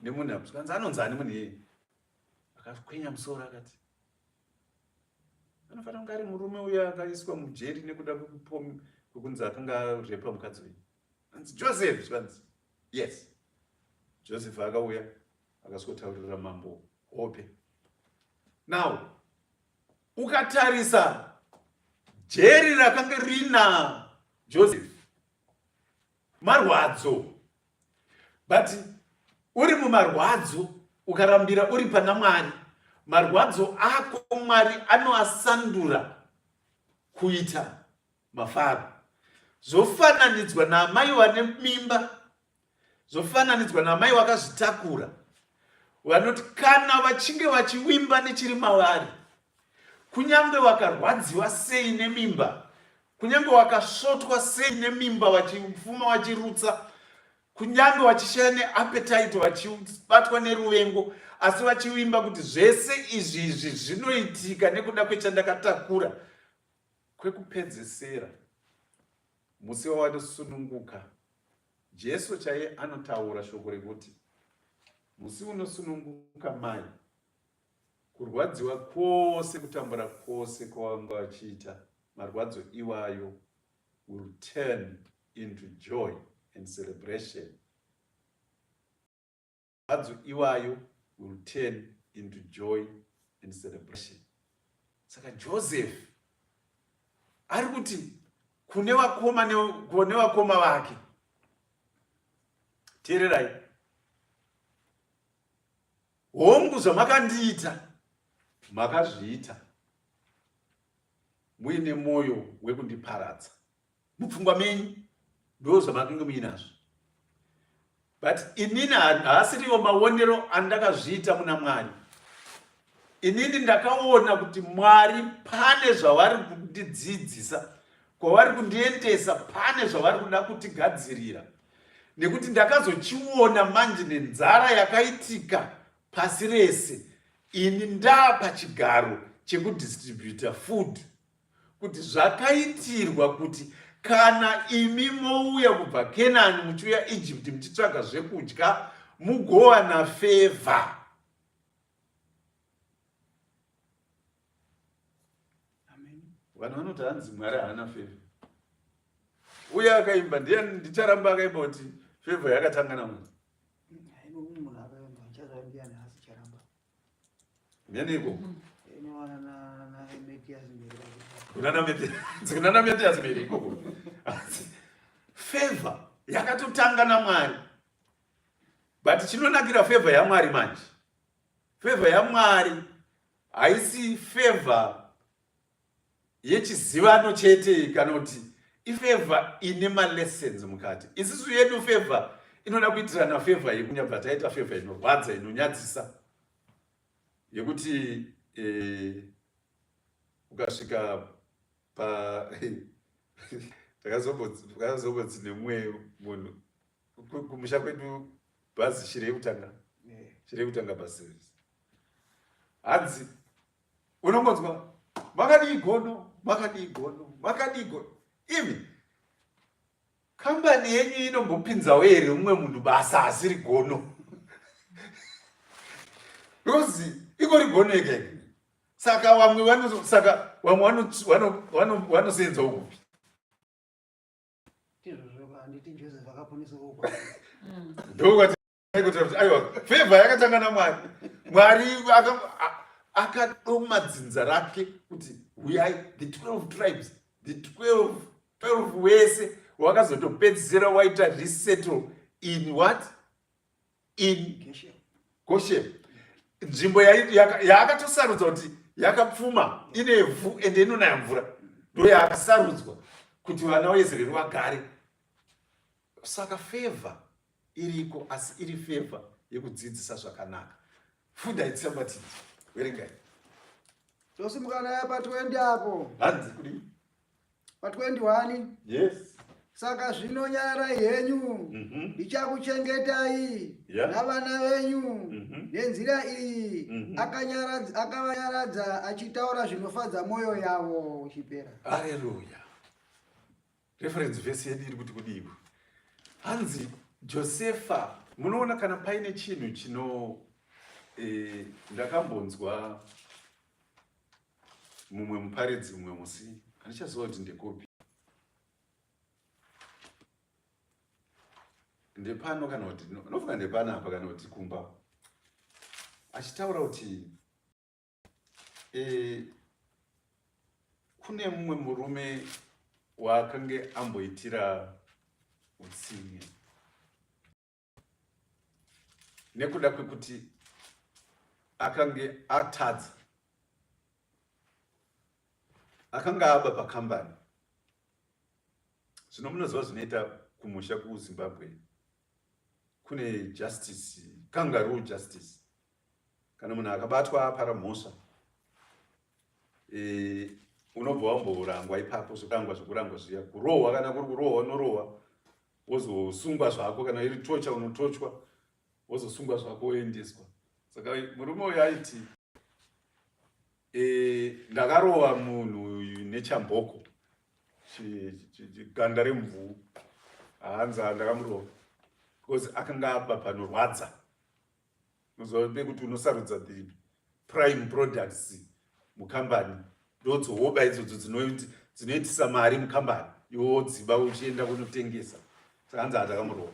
nemunhu apo zvikanzi anonzi ani munhu iyeye akakwenya musoro akati anofanira kunge ari murume uyo akaiswa mujeri nekuda kwekunzi akanga arepa mukadzi uyu anzi joseph zvikanzi yes joseph akauya akasikotaurira mambo hope now ukatarisa jeri rakange rina joseph marwadzo but uri mumarwadzo ukarambira uri pana mwari marwadzo ako mwari anoasandura kuita mafaro zvofananidzwa naamai vane mimba zvofananidzwa naamai vakazvitakura vanoti kana vachinge vachiwimba nechiri mavari kunyange vakarwadziwa sei nemimba kunyange vakasvotwa sei nemimba vachifuma vachirutsa kunyange vachishaya neappetite vachibatwa neruvengo asi vachivimba kuti zvese izvi izvi zvinoitika nekuda kwechandakatakura kwekupedzesera musi wavanosununguka jesu chaiye anotaura shoko rekuti musi unosununguka mai Kurwadziwa kwose kutambura kwose kwavanga vachiita marwadzo iwayo will turn into joy and celebration. Marwadzo iwayo will turn into joy and celebration. Saka Joseph ari kuti kune vakoma kune vakoma vake teererai Hongu zvamakandiita makazviita muine mwoyo wekundiparadza mupfungwa menyu ndo zvamakange muinazvo but inini haasiriwo maonero andakazviita muna mwari inini ndakaona kuti mwari pane zvavari kundidzidzisa kwavari kundiendesa pane zvavari kuda kutigadzirira nekuti ndakazochiona manje nenzara yakaitika pasi rese ini ndaa pachigaro chekudistributa food kuti zvakaitirwa kuti kana imi mouya kubva kenani muchiuya egypt muchitsvaga zvekudya mugowana fevha vanhu vanoti hanzi mwari haana fevha uye akaimba ndiye ndicharamba akaimba kuti fevha yakatanga namwari ndiani ikoko kunana metias mberi ikoko fevha yakatotanga namwari but chinonakira fevha yamwari manje fevha yamwari haisi favor yechizivano chete kana kuti ifavor ine malessons mukati isisu yedu favor inoda kuitirana favor yekunyabva taita favor inorwadza inonyadzisa Yekuti eh, ukasvika pa takazombodzi nemumwe munhu kumusha kwedu bhazi shiri yekutanga shiri yekutanga bus service hanzi unongonzwa makadii gono makadii gono makadii gono imi kambani yenyu inombopinzawo here mumwe munhu basa asiri gono because ikori gono yega saka vamwe vano saka vamwe vanosenzawo kupi ndokuti aiwa favor yakatanga namwari mwari akadoma dzinza rake kuti huyai the 12 tribes the 12 12 wese wakazotopedzisira waita resettle in what in Goshen nzvimbo yaakatosarudza kuti yakapfuma ine vhu ende inonaya mvura ndo yaakasarudzwa kuti vana vaIsraeri vagare. Saka favor iriko asi iri favor yekudzidzisa zvakanaka. Funda itsamba tidzi. Verengai. Tosimuka naye pa 20 apo. Hanzi kudii? Pa 21. Yes. Saka zvino nyararai henyu, mhm. ndichakuchengetai mm -hmm. navana venyu mm -hmm. nenzira iyi mm -hmm. akavanyaradza achitaura zvinofadza mwoyo yavo. Chipera. Haleluya. Reference verse yedu iri kuti kudiiko? Hanzi Josefa, munoona kana paine chinhu chino eh, ndakambonzwa mumwe muparidzi mumwe musi handichaziva kuti ndekupi ndepano kana kuti nofunga ndepano apa kana kuti kumba achitaura kuti e, kune mumwe murume waakange amboitira utsinye nekuda kwekuti akange atadza akanga aba pakambani zvino munoziva zvinoita kumusha kuzimbabwe kune justice kangaroo justice kana munhu akabatwa apara mhosva e, unobva wamborangwa ipapo zvekurangwa zvekurangwa zviya kurohwa kana kuri kurohwa unorohwa wozosungwa zvako kana iri tocha unotochwa wozosungwa zvako woendeswa saka murume uyu aiti e, ndakarova munhu uyu nechamboko ganda remvuu hanzi ndakamurova because akanga aba panorwadza unoziva pekuti unosarudza the prime products mukambani ndodzowoba idzodzo dzinoitisa mari mukambani iwe wodziba uchienda kunotengesa saka hanzi hatakamurova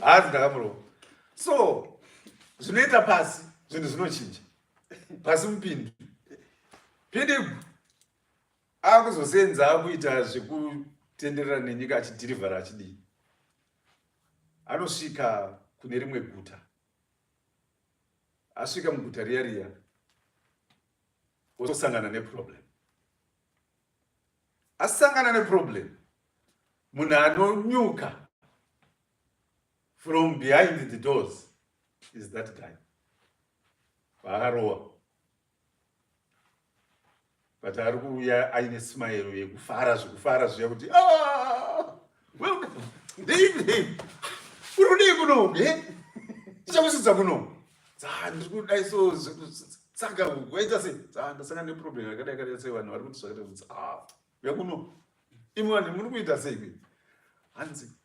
hanzi ndakamurova so zvinoita pasi zvinhu zvinochinja pasi mupindu pidigu akuzosenza akuita zvekutenderera nenyika achidhirivhara achidii anosvika kune rimwe guta asvika muguta riya riya osangana neproblem asangana neproblem munhu anonyuka from behind the doors is that guy vaakarowa but ari kuuya aine smile yekufara zvekufara zviya kuti ah, welcome ndeipi uri kudii kuno he tichakusvitsa kuno ndiri kudai so saka waita sei ndasangana neproblem yakadai yakadai sei vanhu vari kuti zvakadai kuti ah, uya kuno imwe vanhu muri kuita sei hanzi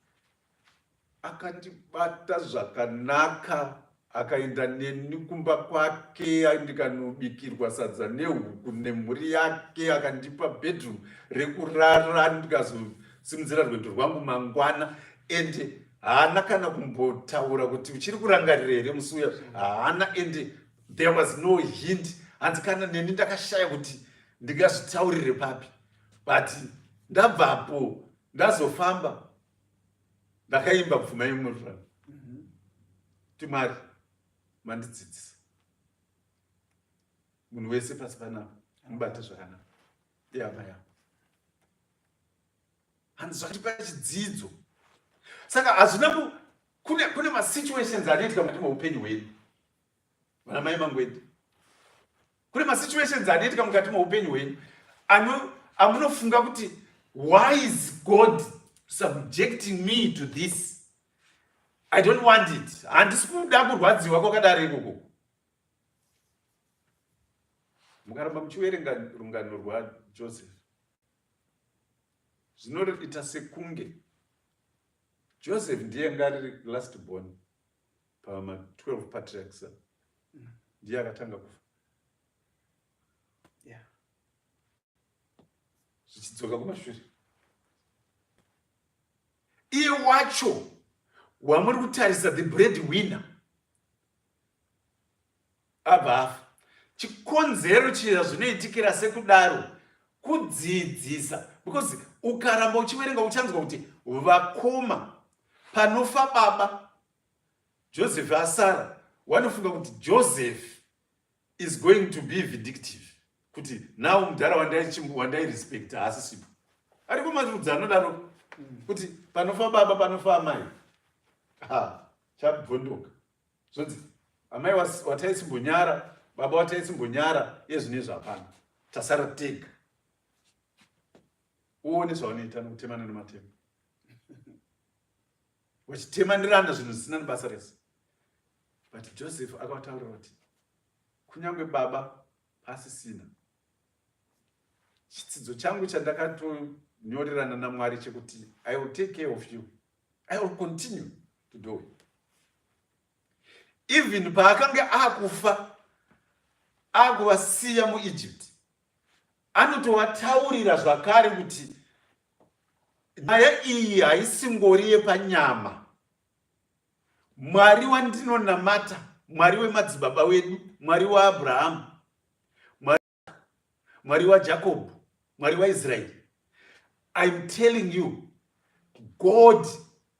Akandibata zvakanaka akaenda neni kumba kwake ndikanobikirwa sadza nehuku nemhuri yake akandipa bedroom rekurara ndikazosimudzira rwendo rwangu mangwana and haana kana kumbotaura kuti uchiri kurangarira here musi uya haana and there was no hint hanzi kana neni ndakashaya kuti ndingazvitaurire papi but ndabvapo ndazofamba ndakaimba pfuma yemururami kuti mwari mandidzidzisa munhu wese pasi panapa mubate zvakanaka ihama yako hanzi zvakatipa chidzidzo saka hazvina ku Kune kune masituations anoitika mukati meupenyu hwedu vana mai mangwedi. Kune masituations anoitika mukati meupenyu hwenyu ano amunofunga kuti why is God subjecting me to this? I don't want it. Handisi kuda kurwadziwa kwakadaro ikoko. Mukaramba muchiverenga rungano rwaJoseph zvinoita sekunge Joseph ndiye anga ari last born pama 12 patriarchs ndiye akatanga kufa yeah. Zvichidzoka kumashure iye wacho wamuri kutarisa the bread winner abva afa. Chikonzero chiya zvinoitikira sekudaro kudzidzisa because ukaramba uchiverenga uchanzwa kuti vakoma panofa baba Joseph asara wanofunga kuti Joseph is going to be vindictive kuti now mudhara wandairespect haasisipo ariko marudzi anodaro kuti panofa baba panofa amai ha chabvondoka zvonzi amai wataisimbonyara baba wataisimbonyara iye zvino izvi hapana tasara tega uone zvaunoita nokutemana nematemo vachitemanirana zvinhu zvisina nebasa rese but Joseph akavataurira kuti kunyange baba pasisina chitsidzo changu chandakatonyorerana naMwari chekuti I will take care of you, I will continue to do it. Even paakange akufa akuvasiya muEgypt anotovataurira zvakare kuti nyaya iyi haisingori yepanyama. Mwari wandinonamata, Mwari wemadzibaba wedu, Mwari waAbrahamu, Mwari waJacob, Mwari waIsraeri, I'm telling you, God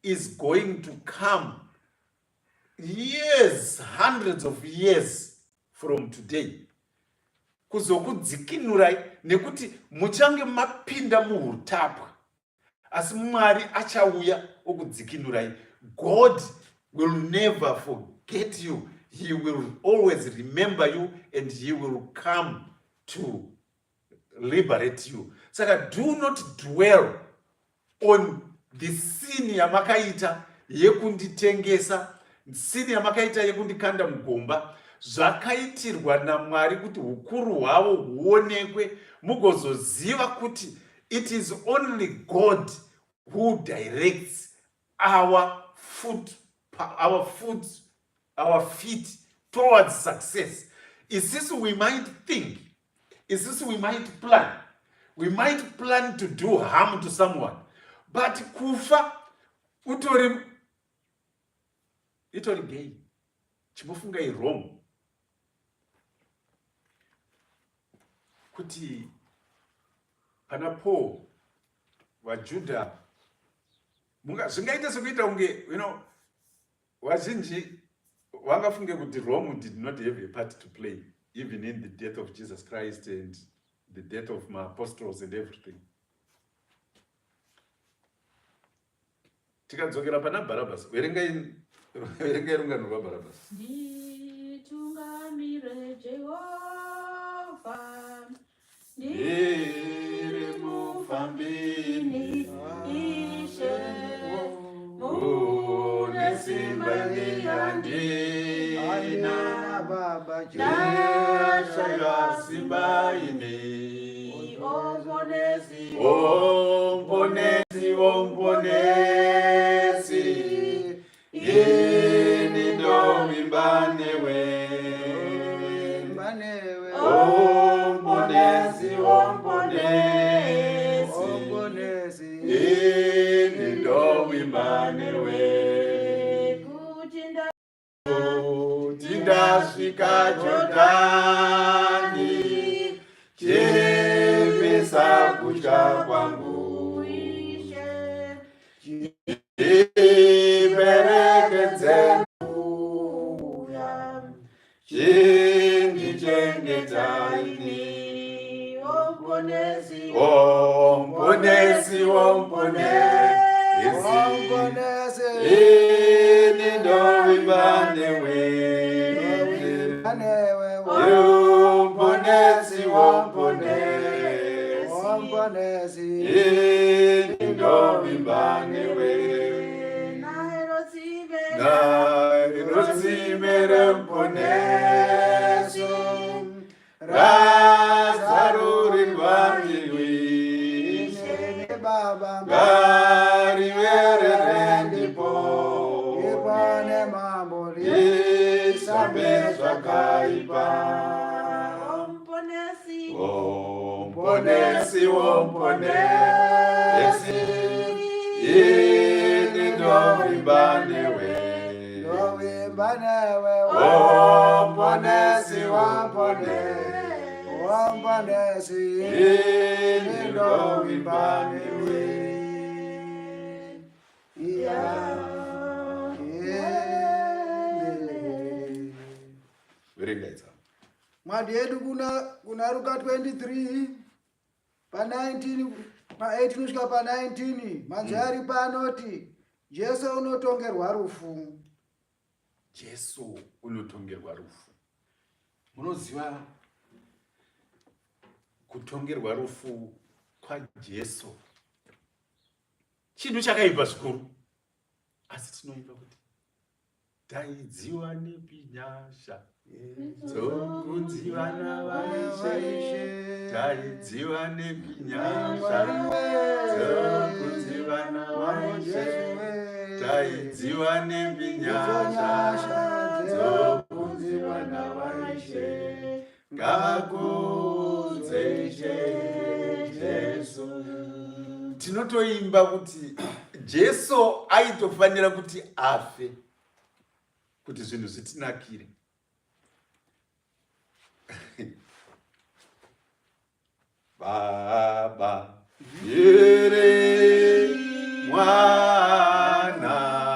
is going to come years, hundreds of years from today kuzokudzikinurai nekuti muchange mapinda muhutapwa asi Mwari achauya okudzikinurai. God will never forget you. He will always remember you and he will come to liberate you. Saka do not dwell on the sin yamakaita yekunditengesa, sin yamakaita yekundikanda mugomba. Zvakaitirwa naMwari kuti hukuru hwavo huonekwe mugozoziva kuti it is only God who directs our foot, our foot, our feet towards success. Isisu we might think, isisu we might plan, we might plan to do harm to someone, but kufa utori itori gay. Chimbofungai wrong kuti pana Paul vaJudha zvingaita sekuita kunge you know vazhinji vangafunge kuti Rome did not have a part to play even in the death of Jesus Christ and the death of my apostles and everything. Tikadzokera pana Bharabhasi, verengai verengai rungano rwaBharabhasi. Nditungamire Jehovha, ndiri mufambini, Ishe, mune simba handina, Baba ndashaya simba ini. Oponesi, Omponesi, omponesi, ini ndovimba newe. Manewe. Omponesi, omponesi, Omponesi. ini ndovimba newe. Kuti nda Kuti ndasvika Jordani, chipisa kutya kwangu, Ishe, chiperekedze uya, chindichengetaini. Omponesi, Omponesi, omponesi, Omponesi. ini Ndovimba newe. Muponesi womuponesi. Ini ndovimba newe. Nairo remuponesi. Razarurirwa ndiwishe. Ngariverere ndipo. Ndisambe zvakaipa. Muponesi womuponesi. Ini ndovimba newe. Womuponesi womuponesi. Ini ndovimba newe. Verenga itsamba. Mwadhi yedu kuna kuna Ruka 23 pa 19 pa 18 kusvika pa 19 manzwi ari panoti Jesu unotongerwa rufu. Jesu unotongerwa rufu. Munoziva kutongerwa rufu kwaJesu chinhu chakaipa zvikuru, asi tinoimba kuti taidziwanepi nyasha dzokunzi vana vaIshe, taidziwanepi nyasha dzokunzi vana vaIshe, taidziwanepi nyasha dzokunzi vana vaIshe, ngakudze Ishe Jesu. Tinotoimba kuti Jesu aitofanira kuti afe kuti zvinhu zvitinakire. Baba iri mwana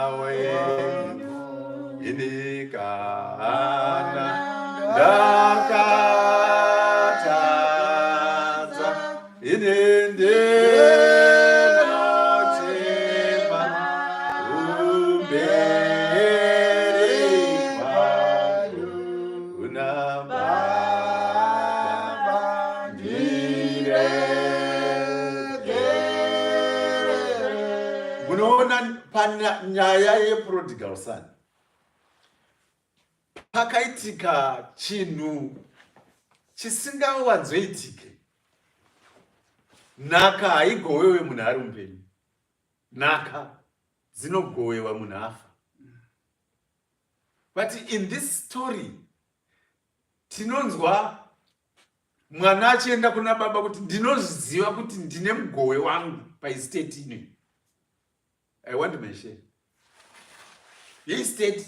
wenyu ini kana ndakatadza ini ndinochema kumberi kwanyu kuna Baba ndiregerere. Munoona panyaya yeprodigal son pakaitika chinhu chisingawanzoitike. Nhaka haigowewe munhu ari mupenyu, nhaka dzinogowewa munhu afa. But in this story tinonzwa mwana achienda kuna baba kuti ndinozviziva kuti ndine mugowe wangu paestate ino, I want my share yeestate.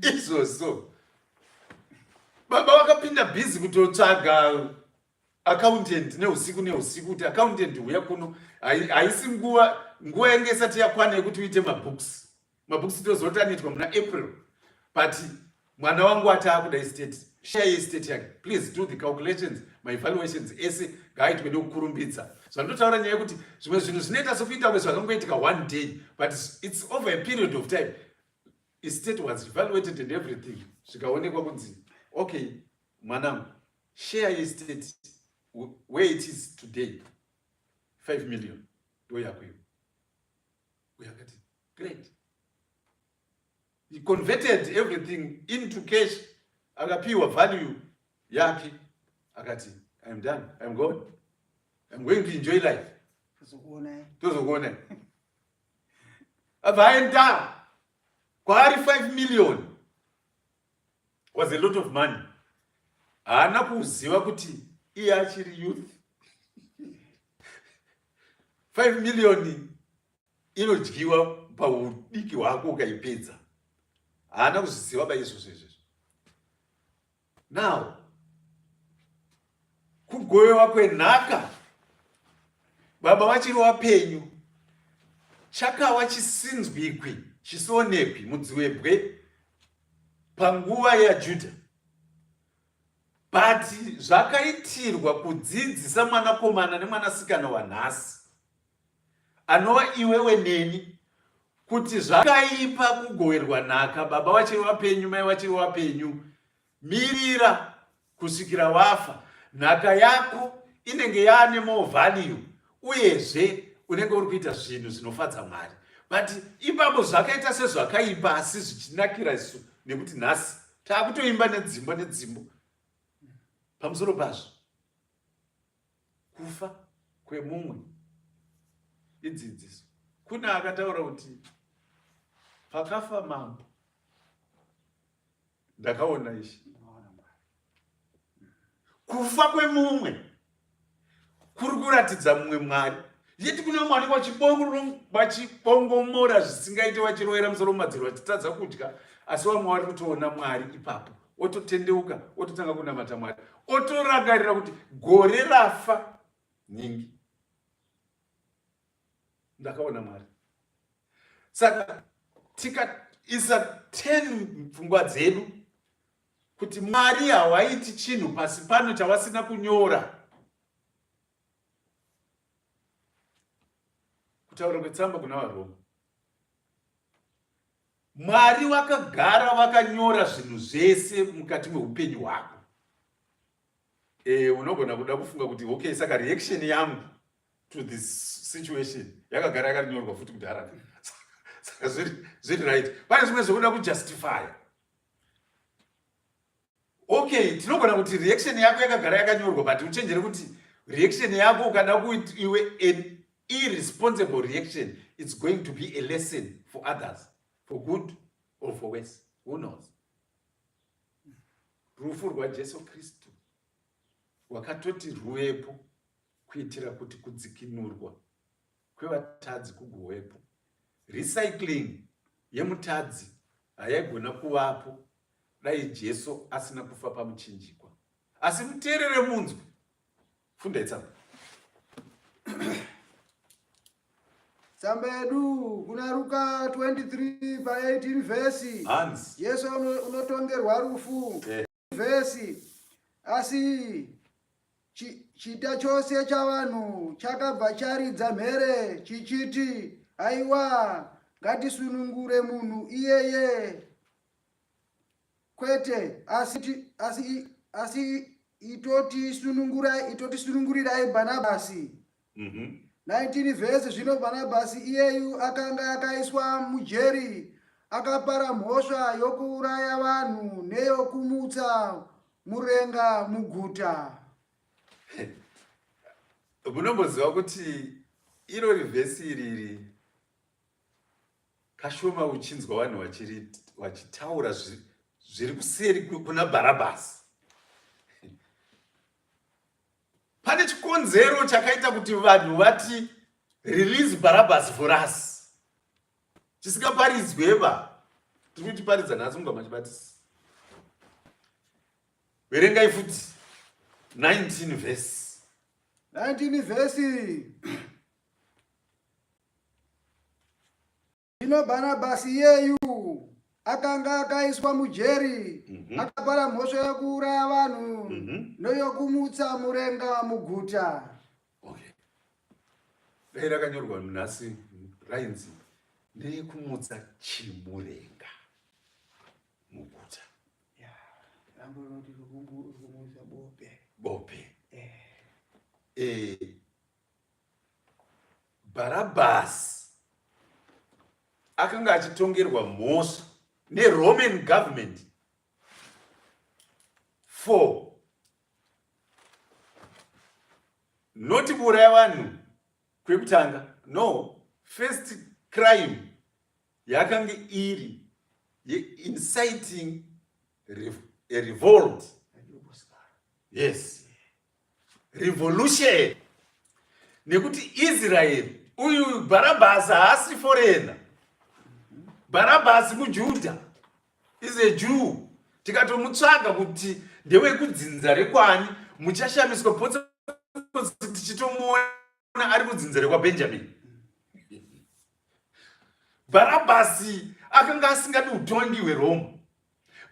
Izvozvo baba vakapinda busy kutotsvaga accountant neusiku neusiku kuti accountant huya kuno, haisi nguva, nguva yange isati yakwana yekuti uite mabooks. Mabooks tozoti anoitwa muna April, but mwana wangu ati akuda estate, share yeestate yake. Please do the calculations, maevaluations ese ngaaitwe nekukurumbidza. Zvandotaura nyaya yekuti zvimwe zvinhu zvinoita sekuita kunge zvakangoitika one day, but it's over a period of time. Estate was evaluated and everything, zvikaonekwa kunzi okay, mwanangu, share yeestate where it is today, 5 million, ndo yako iwe. Uyo akati great. He converted everything into cash, akapiwa value yake, akati I'm done, I'm gone, I'm going to enjoy life. Tozokuonai. Tozokuonai. Abva aenda kwaari. 5 million was a lot of money. Haana kuziva kuti iye achiri youth, 5 million inodyiwa paudiki hwako ukaipedza. Haana kuzviziva ba izvozvo izvozvo. Now kugovewa kwenhaka baba vachiri wapenyu chakawa chisinzwikwi chisionekwi mudziwebwe panguva yaJudha, but zvakaitirwa kudzidzisa mwanakomana nemwanasikana wanhasi, anova iwewe neni. Kuti zvakaipa kugoverwa nhaka baba vachiri vapenyu, mai vachiri vapenyu, mirira kusvikira wafa. Nhaka yako inenge yaane more value uyezve unenge uri kuita zvinhu zvinofadza Mwari. But ipapo zvakaita sezvakaipa asi zvichinakira isu nekuti nhasi taakutoimba nedzimbo nedzimbo pamusoro pazvo. Kufa kwemumwe idzidziso. Kune akataura kuti pakafa mambo ndakaona ishe. Kufa kwemumwe kuri kuratidza mumwe Mwari. Yeti kune vamwe vanenge vachibongomora zvisingaite vachirovera musoro mumadziro vachitadza kudya asi vamwe vari kutoona Mwari ipapo ototendeuka ototanga kunamata Mwari otorangarira kuti gore rafa nhingi ndakaona Mwari. Saka tikaisa 10 pfungwa dzedu kuti Mwari hawaiti chinhu pasi pano chawasina kunyora. Kutaura kwetsamba kuna vaRoma. Mwari vakagara vakanyora zvinhu zvese mukati meupenyu hwako. E, unogona kuda kufunga kuti okay, saka reaction yangu to this situation yakagara yakanyorwa futi kudhara. Saka zviri right. Pane zvimwe zvekuda kujustify. Okay, tinogona kuti reaction yako yakagara yakanyorwa but uchenjere kuti reaction yako ukada kuti iwe an irresponsible reaction it's going to be a lesson for others for good or for worse who knows. Rufu rwaJesu Kristu rwakatoti rwuvepo kuitira kuti kudzikinurwa kwevatadzi kugovepo. Recycling yemutadzi hayaigona kuvapo dai Jesu asina kufa pamuchinjikwa. Asi muteerere munzwe. Fundai tsamba. Tsamba yedu kuna Ruka 23 pa 18 vhesi. Hanzi. Jesu unotongerwa rufu. Eh. Vhesi. Asi chita chose chavanhu chakabva charidza mhere chichiti, Haiwa, ngatisunungure munhu iyeye. Kwete, asi, asi, asi itotisunungura, itotisunungurirai Bhanabhasi. Mm -hmm. 19 vhesi zvino Bhanabhasi iyeyu akanga akaiswa mujeri akapara mhosva yokuuraya vanhu neyokumutsa murenga muguta. Munomboziva kuti iro rivhesi iriri kashoma uchinzwa vanhu vachitaura zviri kuseri kuna Bharabhasi. Pane chikonzero chakaita kuti vanhu vati release Barabbas for us. Chisingaparidzweba. Tiri kuchiparidza nhasi munga machibatisi. Verengai futi 19 verse. 19 verse. Zvino Bhanabhasi iyeyu akanga akaiswa mujeri mm -hmm. akapara mhosva yokuuraya vanhu mm -hmm. noyokumutsa murenga muguta. Okay. Dai rakanyorwa nhasi rainzi neyekumutsa chimurenga muguta. Bope. Eh. Eh. Bharabhasi akanga achitongerwa mhosva neRoman government for not kuuraya vanhu kwekutanga no first crime yakanga iri yeinciting a revolt yes revolution nekuti Israeri uyu Bharabhasi haasi foreigner. Bharabhasi muJudha is a Jew. Tikatomutsvaga kuti ndewekudzinza rekwani muchashamiswa potse tichitomuona ari kudzinza rekwaBenjamin. Bharabhasi akanga asingadi utongi hweRoma.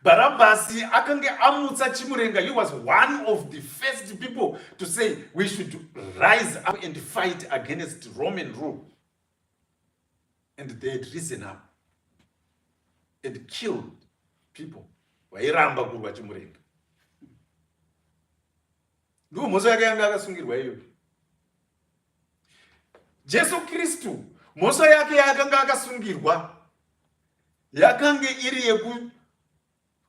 Bharabhasi akange amutsa chimurenga. He was one of the first people to say we should rise up and fight against Roman rule. And they had risen up and killed people vairamba kurwa chimurenga. Ndiwo mhosva yake yanga akasungirwa iyoyo. Jesu Kristu mhosva yake yaakanga akasungirwa yakange iri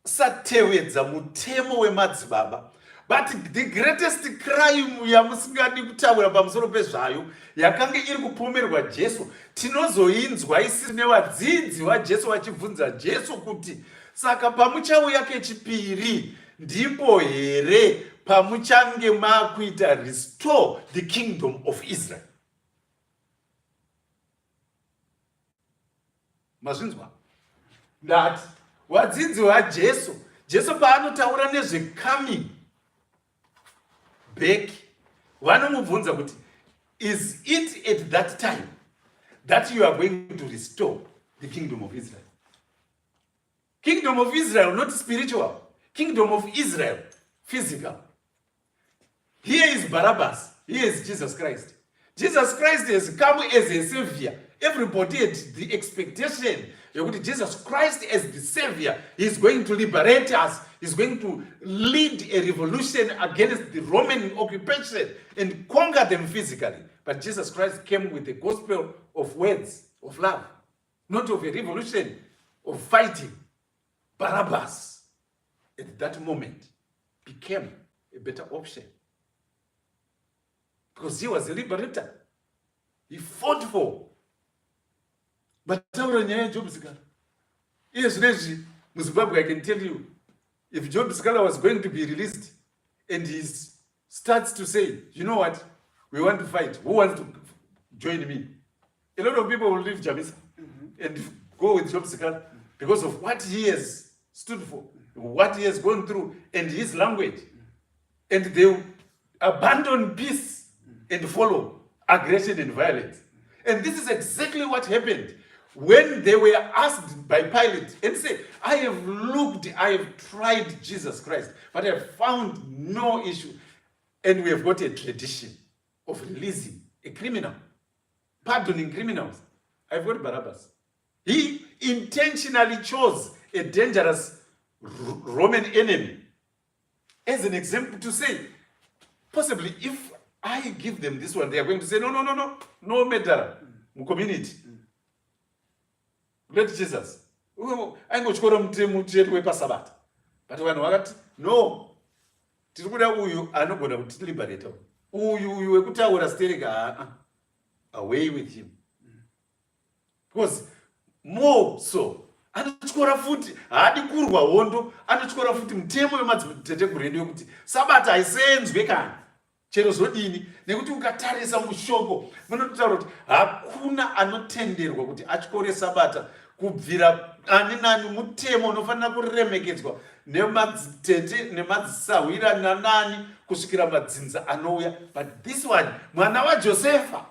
yekusatevedza mutemo wemadzibaba. But the greatest crime yamusingadi kutaura pamusoro pezvayo yakange iri kupomerwa Jesu, tinozoinzwa isiri nevadzidzi vaJesu vachibvunza Jesu kuti saka pamuchauya kechipiri ndipo here pamuchange makuita restore the kingdom of Israel? Mazvinzwa? Ndati vadzidzi vaJesu, Jesu paanotaura nezvecoming back, vanomubvunza kuti is it at that time that you are going to restore the kingdom of Israel? Kingdom of Israel, not spiritual. Kingdom of Israel, physical. Here is Barabbas. Here is Jesus Christ. Jesus Christ has come as a savior. Everybody had the expectation yekuti Jesus Christ as the savior, he is going to liberate us. He's going to lead a revolution against the Roman occupation and conquer them physically. But Jesus Christ came with the gospel of words, of love, not of a revolution of fighting. Barabbas at that moment became a better option because he was a liberator. He fought for. Bataura nyaya yaJob Sikhala. Iye zvinezvi muZimbabwe, I can tell you, if Job Sikhala was going to be released and he starts to say, you know what, we want to fight, who wants to join me? A lot of people will leave Chamisa and go with Job Sikhala because of what he has stood for, what he has gone through, and his language. And they abandon peace and follow aggression and violence. And this is exactly what happened when they were asked by Pilate and say, I have looked, I have tried Jesus Christ, but I have found no issue. And we have got a tradition of releasing a criminal, pardoning criminals. I've got Barabbas. He intentionally chose a dangerous Roman enemy as an example to say, possibly if I give them this one, they are going to say, no, no, no, no, no murderer community. Let Jesus. Aingotyora mutemo chete wepasabata. But vanhu vakati, no, tiri kuda uyu anogona kutiliberata. Uyu uyu wekutaura stereka, haa, away with him. Because more so, anotyora futi, haadi kurwa hondo, anotyora futi mutemo wemadziteteguru edu yekuti sabata haisenzwe kana chero zvodini, nekuti ukatarisa mushoko munototaura kuti hakuna anotenderwa kuti atyore sabata kubvira ani nani. Mutemo unofanira kuremekedzwa nemadzitete nemadzisahwira nanani kusvikira madzinza anouya. But this one, mwana waJosefa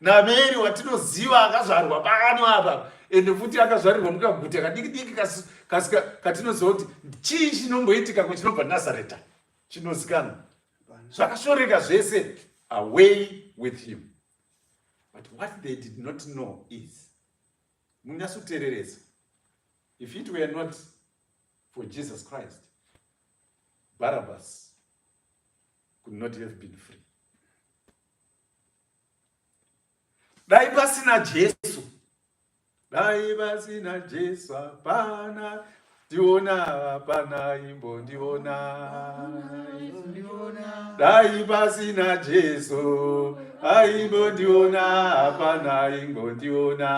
naMary watinoziva, akazvarwa pano apa, ende futi akazvarirwa mukaguta kadiki diki katinoziva kuti chii chinomboitika kuchinobva Nazareta chinozikanwa zvakashoreka zvese. Away with him. But what they did not know is, munyatsoteereresa, if it were not for Jesus Christ, Barabbas could not have been free. Dai pasina Jesu, dai pasina Jesu, hapana ndiona, hapana imbondiona. Dai pasina Jesu, aimbondiona, hapana ingondiona,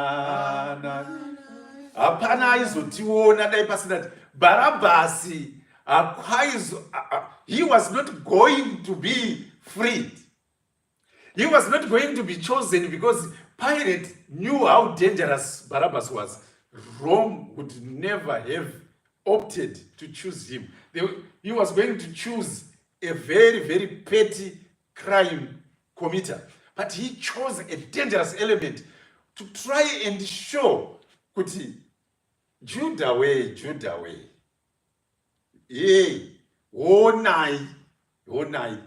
hapana aizotiona. Dai pasina Bharabhasi, hakwaizo, he was not going to be freed. He was not going to be chosen because Pilate knew how dangerous Barabbas was. Rome would never have opted to choose him. He was going to choose a very, very petty crime committer. But he chose a dangerous element to try and show kuti Judah way, Judah way. Hey, honai, honai.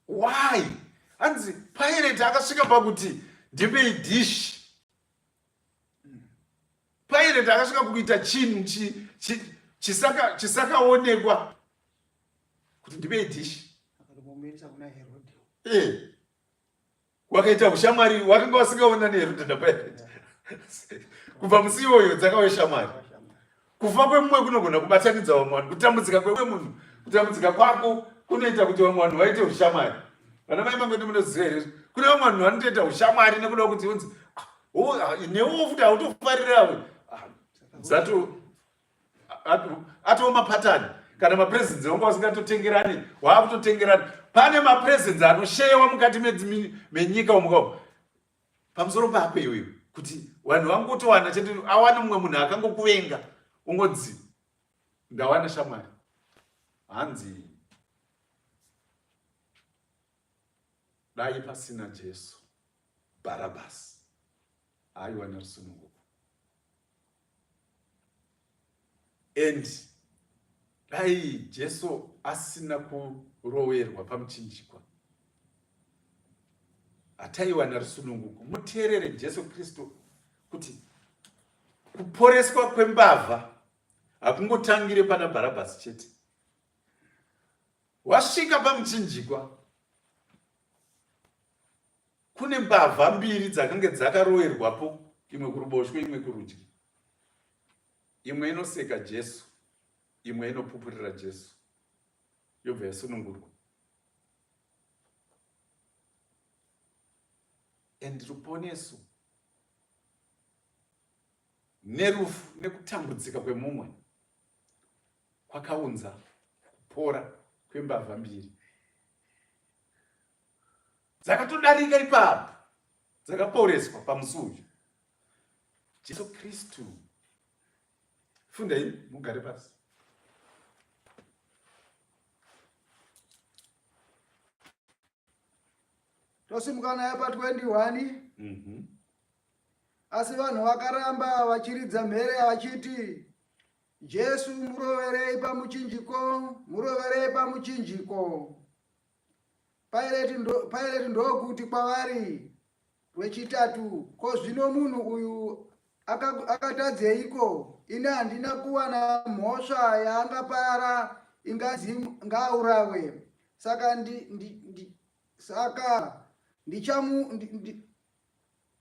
Why? Hanzi Pilate akasvika pakuti ndipei dish. Pirate akasvika kuita chinhu chisakaonekwa kuti ndipei dhishi. Eh. Wakaita ushamwari wakanga wasingaona neHerode naPirate. Kubva musi iwoyo dzakave shamwari. Kufa kwemumwe kunogona kubatanidza vamwe vanhu, kutambudzika kwemumwe munhu, kutambudzika kwako kunoita kuti vamwe vanhu vaite ushamwari. Vana mai mangu munoziva here? Kune vamwe vanhu vanotoita ushamwari nekuda kuti unzi ah, oh, ah, newewo futi hautofarirawe. Ah, zato atova mapatani kana mapresents vanga vasingatotengerani waakutotengerani. Pane mapresents anosheyewa mukati menyika umu kamu pamusoro pako iwewe kuti vanhu vangotowana chete awane mumwe munhu akangokuvenga ungonzi ndawana shamwari hanzi dai pasina Jesu Bharabhasi aiwana rusununguko and dai Jesu asina kurowerwa pamuchinjikwa hataiwana rusununguko. Muteerere Jesu Kristu kuti kuporeswa kwembavha hakungotangire pana Bharabhasi chete. Wasvika pamuchinjikwa kune mbavha mbiri dzakange dzakarowerwapo, imwe kuruboshwe imwe kurudyi. Imwe inoseka Jesu, imwe inopupurira Jesu, yobva yasunungurwa. And ruponeso nerufu nekutambudzika kwemumwe kwakaunza kupora kwembavha mbiri dzakatodarika ipapo dzakaporeswa pamusi uyu. Jesu Kristu, fundai mugare pasi. Tosimuka naye pa 21. Asi vanhu vakaramba vachiridza mhere vachiti, Jesu muroverei pamuchinjiko, muroverei pamuchinjiko. Pirate ndokuti kwavari rwechitatu, ko zvino munhu uyu akatadzeiko? Ini handina kuwana mhosva yaangapara inganzi ngaaurawe. Saka saka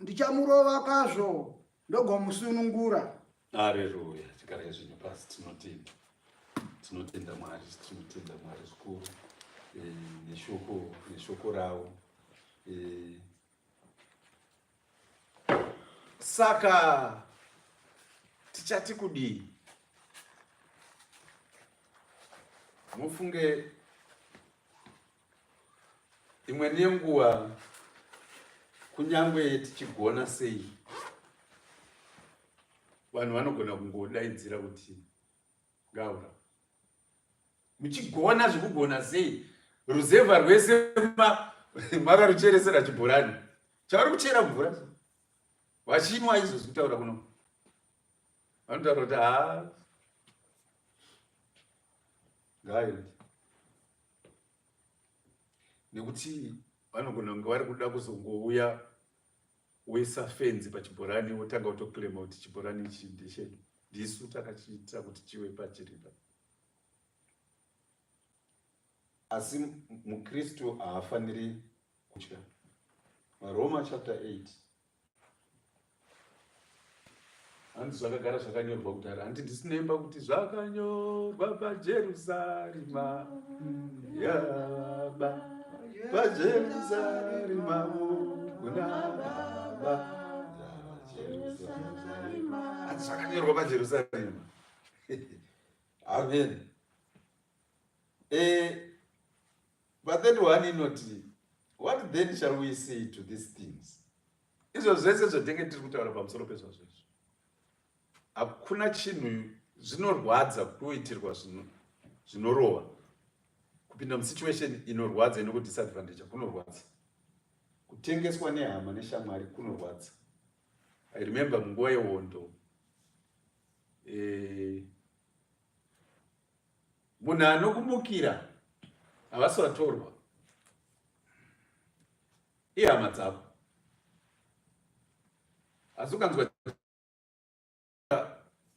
ndichamurova kwazvo ndogomusunungura. Haleluya. Tigarai zvinhu pasi, tinotenda. Tinotenda Mwari, tinotenda Mwari zvikuru neshoko, neshoko ravo. Saka tichati kudii? Mufunge imwe nenguva kunyangwe tichigona sei, vanhu vanogona kungodaidzira kuti ngaura. Muchigona zvekugona sei, ruzevha rwese makarucheresera chibhorani chavari kuchera mvura vachinwa izvozvi kutaura kuno vanotaura kuti haa ngaaende, nekuti vanogona kunge vari kuda kuzongouya woisa fenzi pachibhorani wotanga kutoclaima kuti chibhorani ichi ndechedu, ndisu takachiita kuti chive pachiripa. Asi muKristu haafaniri kutya. Roma chapter 8 hanzi zvakagara zvakanyorwa kudhara, hanti ndisinemba kuti zvakanyorwa paJerusarema yaba paJerusarema kuna Baba, hanzi zvakanyorwa paJerusarema. Amen. But then one inoti, what then shall we say to these things? Izvo zvese zvatenge tiri kutaura pamusoro pezvazvo izvo, hakuna chinhu zvinorwadza kuitirwa zvinorova, kupinda musituation inorwadza inokudisadvantage kunorwadza, kutengeswa nehama neshamwari kunorwadza. I remember munguva yehondo, munhu anokumukira havasi vatorwa, ihama dzako. Asi ukanzwa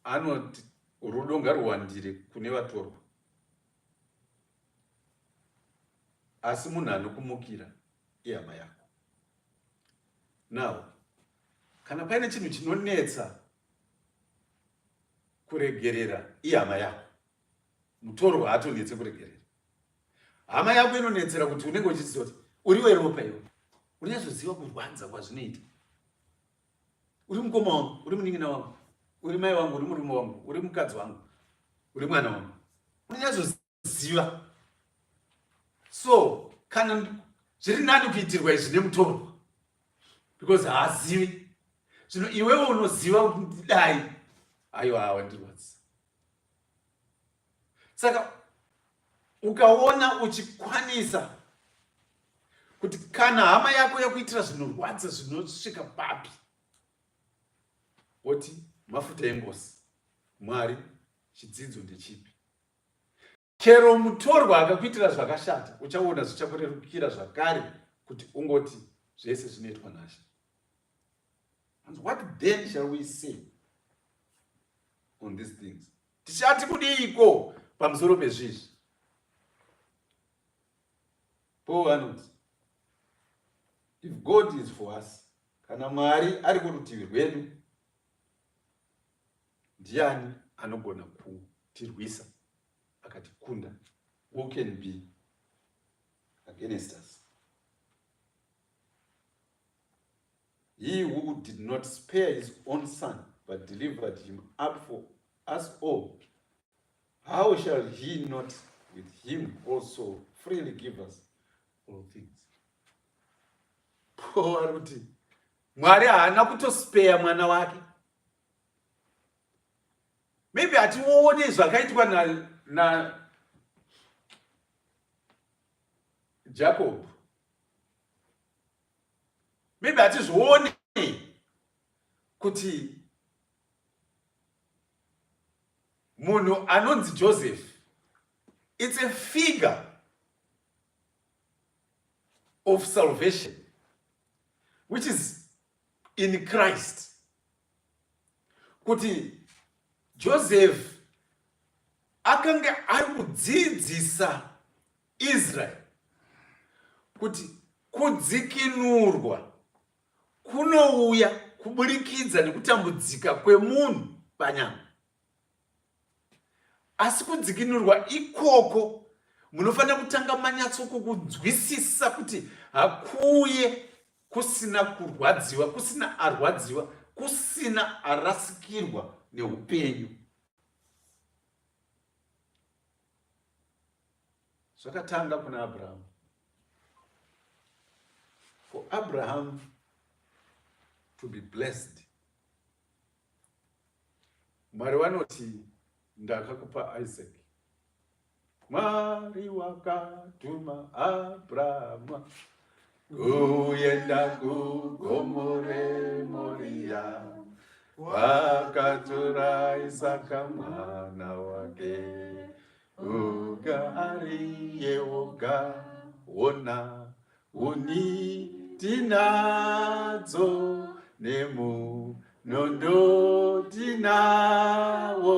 Anoti rudo ngaruwandire kune vatorwa, asi munhu anokumukira ihama yako. Now, kana paine chinhu chinonetsa kuregerera ihama yako. Mutorwa haatonetse kuregerera. Hama yako inonetsera kuti unenge uchiziva kuti uri weropa iwe, unonyatsoziva kurwadza kwazvinoita. Uri mukoma wangu, uri munin'ina wangu, uri mai wangu, uri murume wangu, uri mukadzi wangu, uri mwana wangu, unonyatsoziva. So kana zviri nani kuitirwa izvi nemutorwa because haazivi zvino iwewe unoziva kuti dai aiwa hawandirwadzisa. Saka ukaona uchikwanisa kuti kana hama yako yakuitira zvinorwadza zvinosvika papi, woti mafuta engosi, Mwari, chidzidzo ndechipi? Chero mutorwa akakuitira zvakashata, uchaona zvichakurerukira zvakare kuti ungoti zvese zvinoitwa naShe. And what then shall we say on these things? Tichati kudiiko pamusoro pezvizvi? Paul anoti if God is for us, kana Mwari ari kurutivi rwedu, ndiani anogona kutirwisa akatikunda? Who can be against us? He who did not spare his own son, but delivered him up for us all, how shall he not with him also freely give us all things? Paul ari kuti Mwari haana kutospeya mwana wake. Maybe hatione zvakaitwa na, na Jacob. Maybe hatizvione kuti munhu anonzi Joseph, it's a figure of salvation which is in Christ. Kuti Joseph akanga ari kudzidzisa Israel kuti kudzikinurwa kunouya kuburikidza nekutambudzika kwemunhu panyama, asi kudzikinurwa ikoko munofanira kutanga manyatso kukunzwisisa kuti hakuuye kusina kurwadziwa, kusina arwadziwa, kusina arasikirwa neupenyu. Zvakatanga kuna Abraham. For Abraham to be blessed, Mwari vanoti ndakakupa Isaac. Mwari wakatuma Abraham kuenda kugomo reMoria, wakatora Isaka mwana wake, oga ariye woga. Ona huni tinadzo nemunondo tinawo,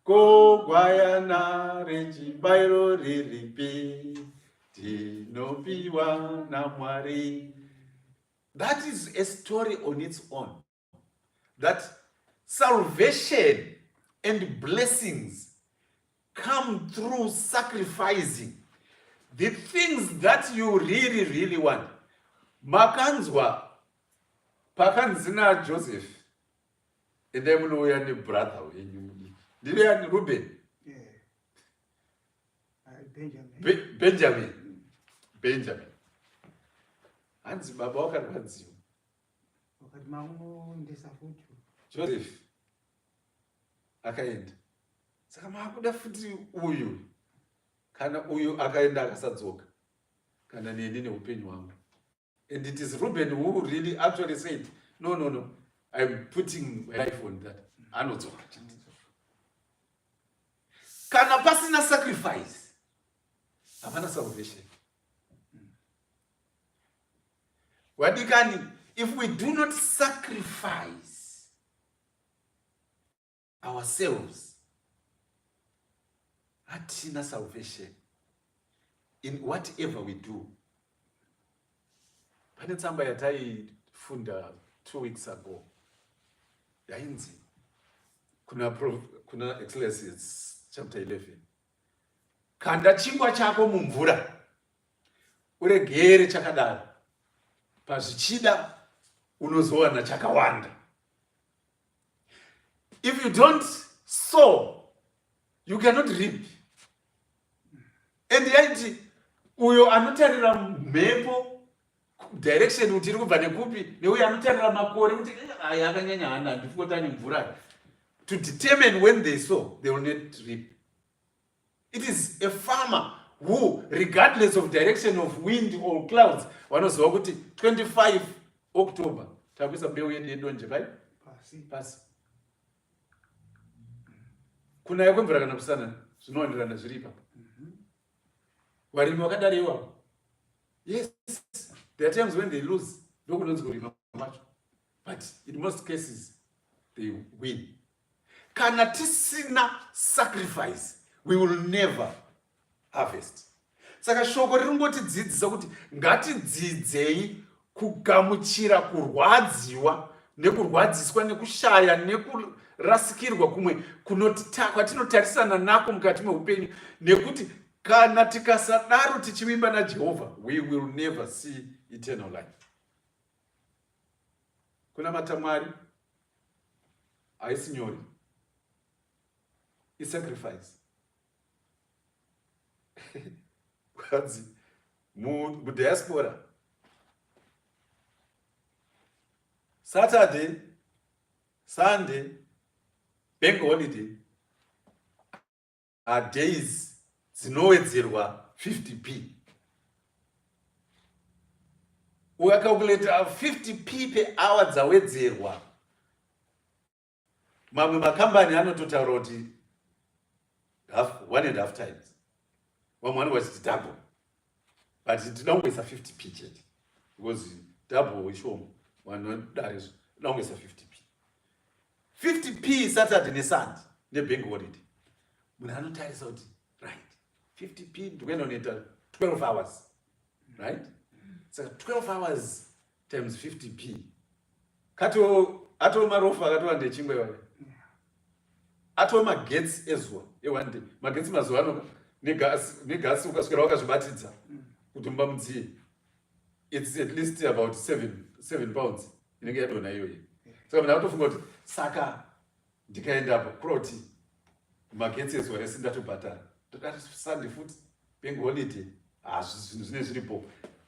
ko gwayana rechibairo riripi? Tinopiwa naMwari. That is a story on its own, that salvation and blessings come through sacrificing the things that you really really want. Makanzwa pakanzi naJoseph, endai munouya nebrother wenyu mudiki, ndiriani? Ruben? Benjamin. Benjamin. Benjamin. Hanzi baba wakarwadziwa. Wakati makunoendesa futi. Joseph akaenda. Saka makuda futi uyu. Kana uyu akaenda akasadzoka, kana neni neupenyu hwangu. And it is Ruben who really actually said, no, no, no, I'm putting my life on that. Anodzoka chete. Kana pasina sacrifice, hapana salvation. Vadikani, if we do not sacrifice ourselves hatina salvation in whatever we do. Pane tsamba yataifunda 2 weeks ago yainzi kuna Ecclesiastes chapter 11, kanda chingwa chako mumvura, uregere chakadaro, pazvichida unozowana chakawanda. If you don't sow, you cannot reap. And yaiti uyo anotarira mhepo direction kuti iri kubva nekupi, neuyo anotarira makore kuti, eh, aya akanyanya hana, handifi kuti ane mvura, to determine when they sow, they will not reap. It is a farmer who, regardless of direction of wind or clouds, vanoziva kuti 25 October takuisa mbeu yedu yedonje pai? Pasi. Pasi. Kunaya kwemvura kana kusana, zvinowandirana zviri ipapo. Varimi vakadaro ivavo, yes, there are times when they lose, ndokunonzi kurima kwacho, but in most cases they win. Kana tisina sacrifice, we will never harvest. Saka shoko riri ngotidzidzisa kuti ngatidzidzei kugamuchira kurwadziwa nekurwadziswa nekushaya nekurasikirwa kumwe kwatinotarisana nako mukati meupenyu, nekuti kana tikasadaro tichivimba naJehovha, we will never see eternal life. Kunamata Mwari haisi nyore, isacrifice. Kwanzi mudiaspora, Saturday, Sunday, bank holiday are days dzinowedzerwa 50p. Ukacalculata 50p per hour dzawedzerwa, mamwe makambani anototaura kuti half, one and half times, vamwe vanenge vachiti double, but tinoda kungoisa 50p chete because double ishoma, vanhu vanodaro izvo. Toda kungoisa 50p. 50p Saturday neSunday nebank holiday, munhu anotarisa kuti, right, 50p ndikuenda kunoita 12 hours, right? Saka 12 hours times 50p, kato atoo marofu akatowanda echingwa iwayo, atoo magetsi ezuva eone day. Magetsi mazuva ano negasi, ukaswera wakazvibatidza kuti mumba mudziye, it's at least about £7 inenge yadonha iyoyo. Saka munhu akutofunga kuti, saka ndikaendapo kuroti magetsi ezuva rese ndatobhadhara, ndodati Sunday futi, bank holiday, hazvi, zvinhu zvine zviripo.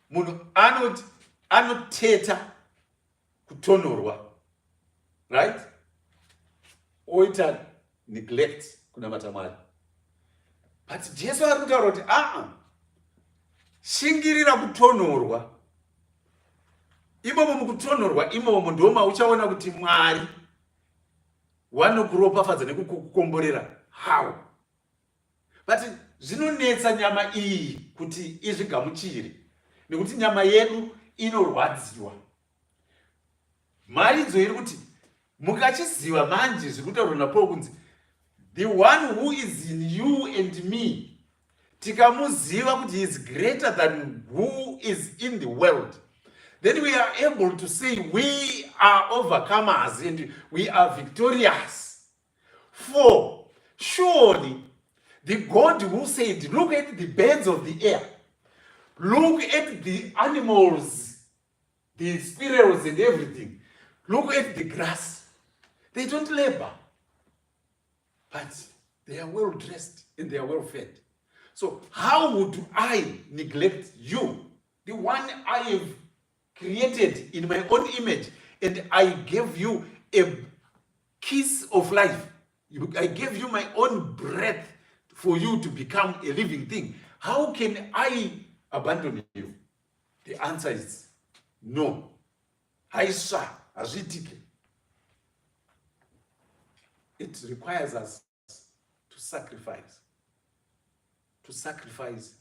Munhu anoti anoteta kutonorwa, right, oita neglect kunamata Mwari. But Jesu ari kutaura kuti, aa, shingirira kutonorwa imomo. Mukutonorwa imomo ndo mauchaona kuti Mwari wanokuropafadza nekukukomborera. How? But zvinonetsa nyama iyi kuti izvigamuchire, nekuti nyama yedu inorwadziwa. Mharidzo iri kuti mukachiziva manje zviri kutaurwa naPaul kunzi the one who is in you and me, tikamuziva kuti he is greater than who is in the world, then we are able to say we are overcomers and we are victorious. For surely the God who said, "Look at the birds of the air, look at the animals, the squirrels and everything, look at the grass. They don't labor, but they are well dressed and they are well fed. So how would I neglect you, the one I have created in my own image, and I gave you a kiss of life? I gave you my own breath for you to become a living thing. How can I abandon you?" The answer is no. Haisva, hazviitike. It requires us to sacrifice, to sacrifice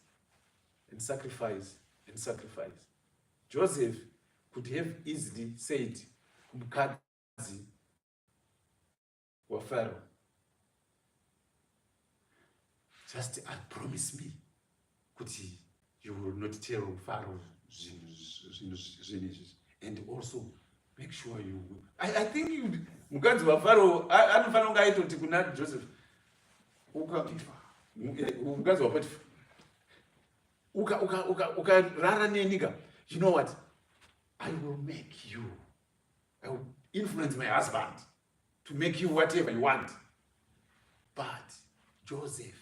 and sacrifice and sacrifice. Joseph could have easily said kumukadzi waPharaoh, Just promise me kuti you will not tell Pharaoh zvinhu zvinhu izvi and also make sure you I think you, mukadzi waFaro anofanira kunge aitoti kuna Joseph uka mukadzi waPotifa uka uka uka ukarara neni ka, you know what I will make you, I will influence my husband to make you whatever you want. But Joseph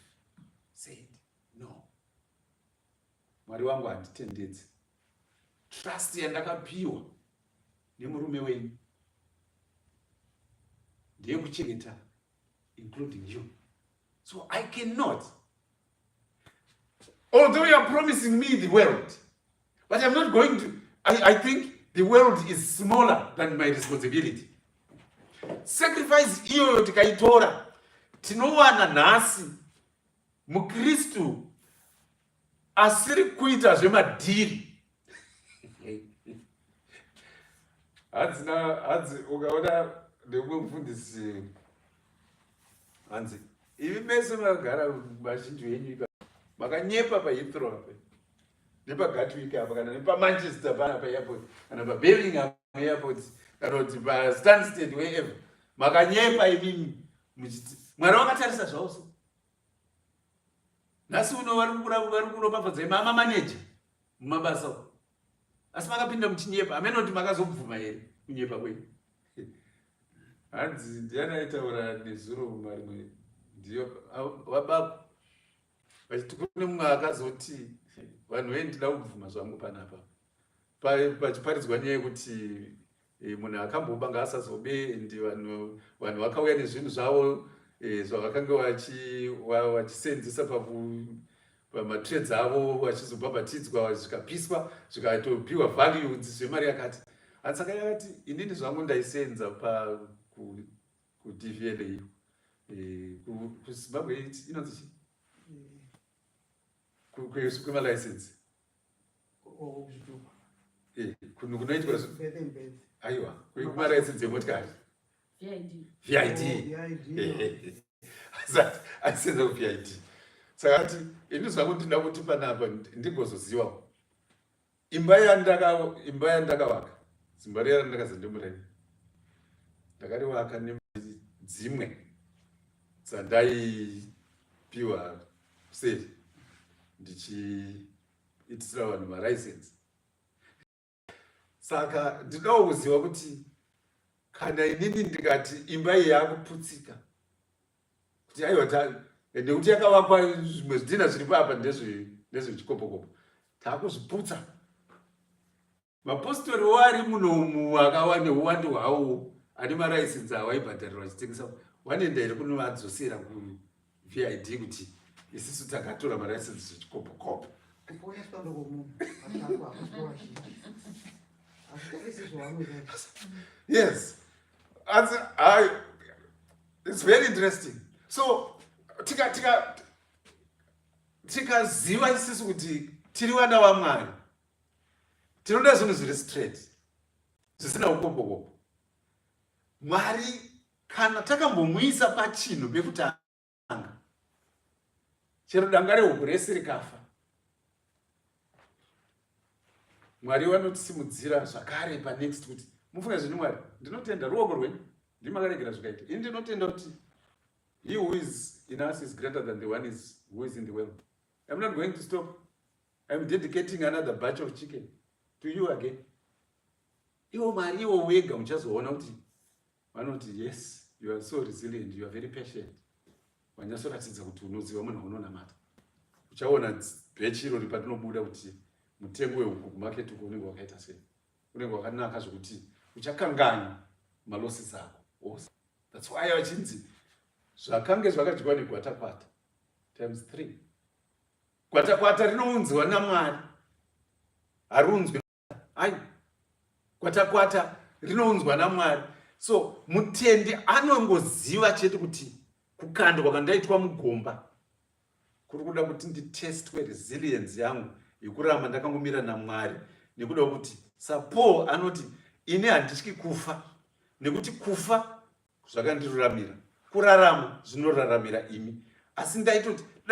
said, no, Mwari wangu handitendedzi. Trust yandakapiwa nemurume wenyu ndeyekuchengeta, including you, so I cannot. Although you are promising me the world, but I'm not going to. I think the world is smaller than my responsibility. Sacrifice iyoyo tikaitora, tinowana nhasi mukristu asiri kuita zvemadhiri. Hanzi hanzi ukaona ndemumwe mufundisi, hanzi imi mese makagara, vazhinji venyu ipa makanyepa paHeathrow apa nepaGatwick apa kana nepaManchester pana paairport kana paBirmingham Airport kana kuti paStansted, wherever, makanyepa imimi muchiti Mwari wakatarisa zvavo. So nhasi uno vari kuropafadza imi amamaneja mumabasa umu, asi makapinda muchinyepa. Hamene kuti makazobvuma here kunyepa kwenyu. Hanzi ndiani aitaura nezuro marimwe, ndiyo vababa vachiti kune mumwe akazoti, vanhu vei, ndida kubvuma zvangu panapa pachiparidzwa nyaya yekuti munhu akamboba ngaasazobe, and vanhu vakauya nezvinhu zvavo zvavakange vachisenzesa pamatrades avo, vachizobhabhatidzwa, zvikapiswa, zvikatopiwa value zvemari yakati. Asi saka yakati inini zvangu ndaisenza pa kuDVLA kuZimbabwe, inonzi chii, kwemalicense kunoitwa, aiwa, kumalicense emotikari, VID, aisenza kuVID. Saka ati ini zvangu ndinoda kuti panapa ndigozozivawo imba yandakavaka, zimba riya randakazendemureni, ndakariwaka nemari dzimwe dzandaipiwa kuseri ndichiitisira vanhu malicense. Saka ndinodawo kuziva kuti kana inini ndikati imba iyi yakuputsika, kuti aiwa, nekuti yakavakwa, zvimwe zvidhina zviripo apa ndezvechikopokopo, taakuzviputsa, mapostori ari munomu akawa neuwandu hwawo ane maraisenzi awaibhadharirwa achitengesa, wanoenda here kunovadzosera kuVID kuti isusu takatora maraisenzi zvechikopokopo? Kuponeswa ndokomunhu pachako, hakusi kwavazhinji. Hazvitarisi zvavanoita. Yes. It's very interesting. So tika tikaziva isusu kuti tiri vana vaMwari, tinoda zvinhu zviri straight, zvisina ukopokopo. Mwari kana takambomuisa pachinhu pekutanga, chero danga rehuku rese rikafa, Mwari vanotisimudzira zvakare panext. Kuti mufunge zvinhu, Mwari, ndinotenda ruoko rwenyu, ndimakaregera zvikaita. Ini ndinotenda kuti he who is in us is greater than the one who is in the world. I'm not going to stop. I'm dedicating another batch of chicken to you again. Iwo Mwari iwo wega muchazoona kuti vanoti, yes, you are so resilient, you are very patient, wanyatsoratidza kuti unoziva munhu aunonamata. Uchaona batch irori patinobuda kuti mutengo wehuku kumaketi uko unenge wakaita sei, unenge wakanaka zvokuti uchakanganya malosses ako ose. That's why vachinzi zvakange zvakadyiwa negwatakwata times three. Gwatakwata rinounzwa naMwari, hariunzwi ai. Gwatakwata rinounzwa naMwari. So mutendi anongoziva chete kuti kukandwa kwandaitwa mugomba kuri kuda kuti nditestwe resilience yangu yekuramba ndakangomira naMwari, nekuda kuti saPaul anoti, ini handityi kufa, nekuti kufa zvakandiruramira, kurarama zvinoraramira imi. Asi ndaitoti dai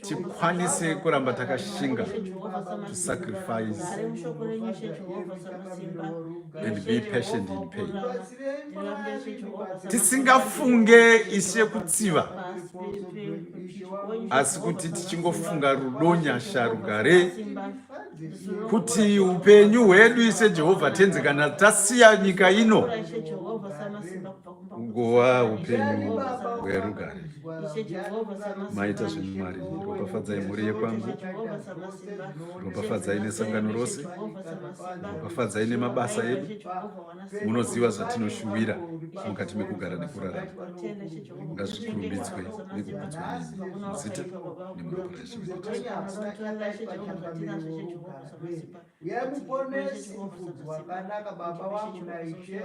Tikwanise kuramba takashinga to sacrifice and be patient in pain. Tisingafunge Ishe kutsiva, asi kuti tichingofunga rudo, nyasha, rugare, kuti upenyu hwedu Ishe Jehovha Tenzi kana tasiya nyika ino ugova upenyu hwerugare. Maita zvenyu Mwari, ropafadzai mhuri yekwangu, ropafadzai nesangano rose, ropafadzai nemabasa edu. Munoziva zvatinoshuvira mukati mekugara nekurarama. Ngazvikurumbidzwe nekukudzwa nemi muzita nemuropa raJesu Kristu. Uyai muponesi mufudzi wakanaka baba wangu naishe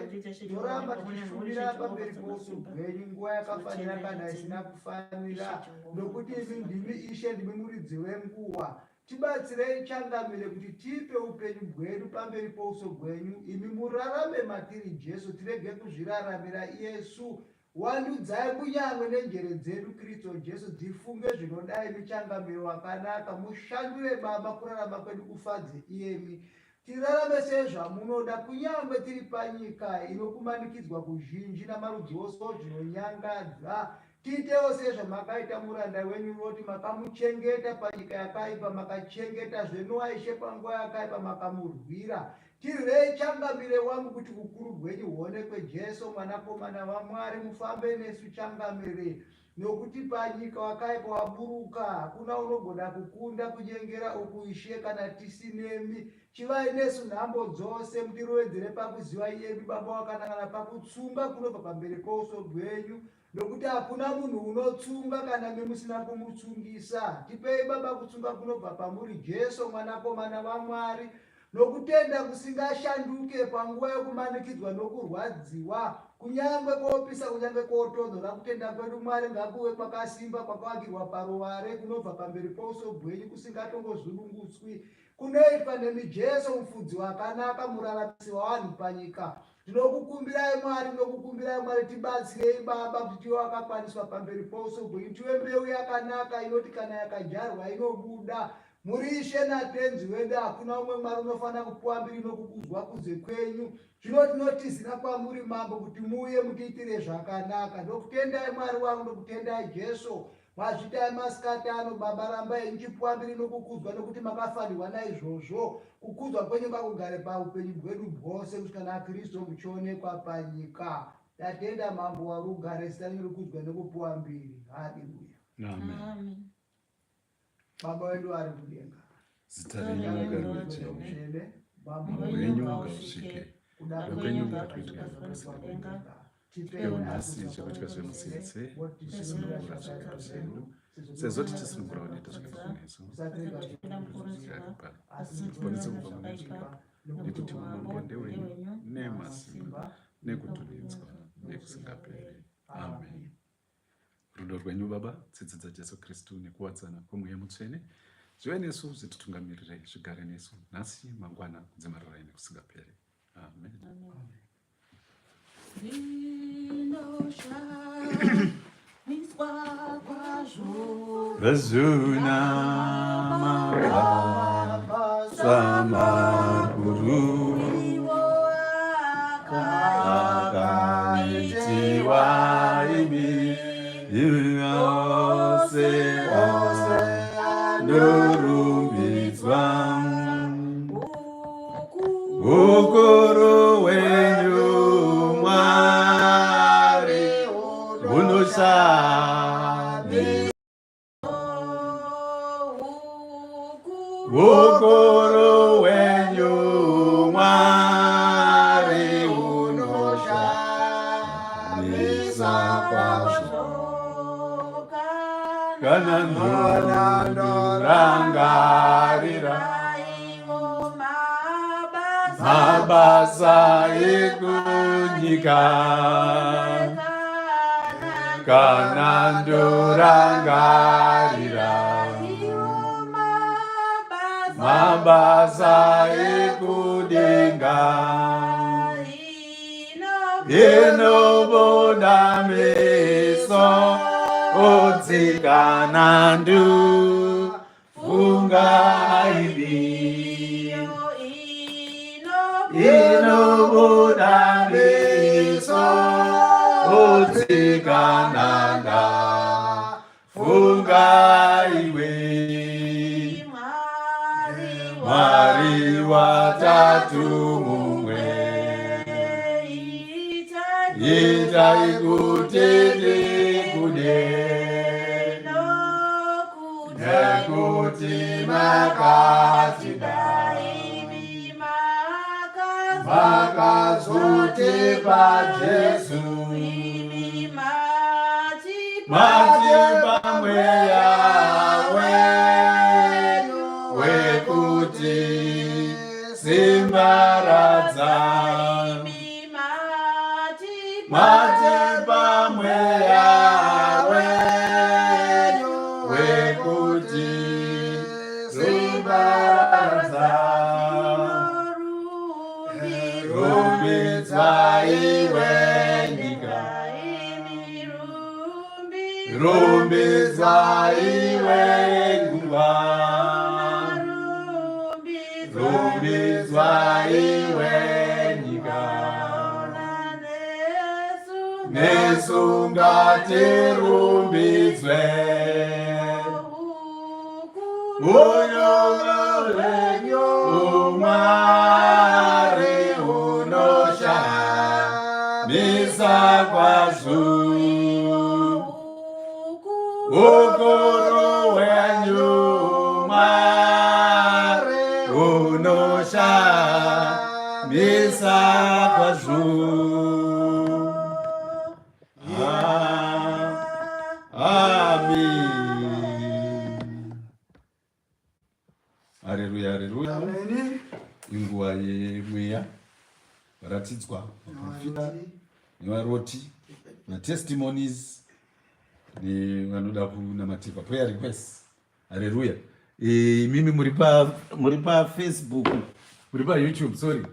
toramba tichishumira pamberi pouso bwenyu nguva yakafanira kana isina kufanira nokuti imi ndimi ishe ndimi muridzi wenguva tibatsirei changamire kuti tipe upenyu bwedu pamberi pouso bwenyu imi murarame matiri jesu tirege kuzviraramira iyesu Wandudzai kunyangwe nenjere dzedu Kristu Jesu dzifunge zvinoda imi changamire wakanaka mushandure baba kurarama kwedu kufadze iyemi tirarame sezvamunoda kunyangwe tiri panyika inokumanikidzwa kuzhinji namarudzi ose zvinonyangadza tiitewo sezvamakaita muranda wenyu Roti makamuchengeta panyika yakaipa makachengetazve Noa Ishe panguva yakaipa makamurwira Tirwei changamire wangu kuti ukuru hwenyu huonekwe Jesu mwanakomana waMwari mufambe nesu changamire nokuti panyika wakaipa waburuka hakuna unogona kukunda kunyengera uku Ishe kana tisinemi chivai nesu nhambo dzose mutirovedzere pakuziva iyemi baba wakanangana pakutsunga kunobva pamberi pouso bwenyu nokuti hakuna munhu unotsunga kana mi musina kumutsungisa. Tipei Baba kutsunga kunobva pamuri Jesu mwanakomana waMwari nokutenda kusingashanduke panguva yokumanikidzwa nokurwadziwa kunyange kwopisa kunyange kwotonhora kutenda kwedu Mwari ngakuve kwakasimba kwakavakirwa paruware kunobva pamberi pouso bwenyu kusingatongozunungutswi kunoitwa nemi Jesu mufudzi wakanaka muraramisi wavanhu panyika Tinokukumbirai Mwari, tinokukumbirai Mwari, tibatsirei Baba kuti tive vakakwaniswa pamberi pouso hwenyu, tive mbeu yakanaka inoti kana yakadyarwa inobuda. Muri Ishe naTenzi wedu, hakuna umwe Mwari unofanira kupiwa mbiri nokukudzwa kunze kwenyu. Zvino tinotizira kwamuri Mambo kuti muuye mutiitire zvakanaka. Ndokutendai Mwari wangu, ndokutendai Jesu. Mazvitai masikati ano baba rambai muchipuwa mbiri nokukudzwa nokuti makafanirwa naizvozvo. Kukudzwa kwenyu ngakugare paupenyu bwedu bwose kusvika naKristu muchionekwa panyika. Tatenda Mambo warugare zita renyu rikudzwe nokupuwa mbiri. Haleluya. Amen. Baba wedu ari kudenga. Zita renyu ngarive dzvene. Mambo wenyu ngausvike. Kuda kwenyu ngakuitwe pasi kudenga. Tipewo nhasi zvekudya zvemusi wese, mutisunungura zvakaitwa zvedu, sezvo tichisunungura vanoita zvakaitwa nesu. Asi tiponese kubva mune zvakaipa, nekuti umambo ndewenyu, nemasimba, nekuturidzwa nekusingaperi. Amen. Rudo rwenyu Baba, tsitsi dzaJesu Kristu nekuwadzana kweMweya Mutsvene zvive nesu, zvititungamirire, zvigare nesu nhasi, mangwana, kudzimara raini nekusingaperi. Amen. Vazuna mabasa makuru akaitiwa imi yose anorumbidzwa Ukuru wenyu Mwari unoshamisa. Ukuru wenyu Mwari unoshamisa kwazvo. Kana ndorangarira mabasa ekunyika kana ndorangarira mabasa ekudenga inobuda meso. Odzikana ndu funga ibi inobuda miso odzikananda funga iwe Mwari watatu mumwe itai kuti tikude nekuti makatida makazotipa Jesu matipa mweya wenyu wekuti simbaradza matipa mweya wenyu wekuti simbaradza rumbidzwa iwe nyika rumbidzwa iwe nguva rumbidzwa iwe nyika nesu ngatirumbidzwe unyoro rwenyu Mwari unoshamisa kwazvo ukuru hwenyu Mwari unoshamisa kwazvo. Ah, amen. Haleluya, haleluya. Ameni. Inguva yemweya varatidzwa maprofita nevaroti matestimonies nevanoda kunamatirwa prayer requests. Haleluya. Imimi muri pa muri paFacebook, muri paYouTube, sorry,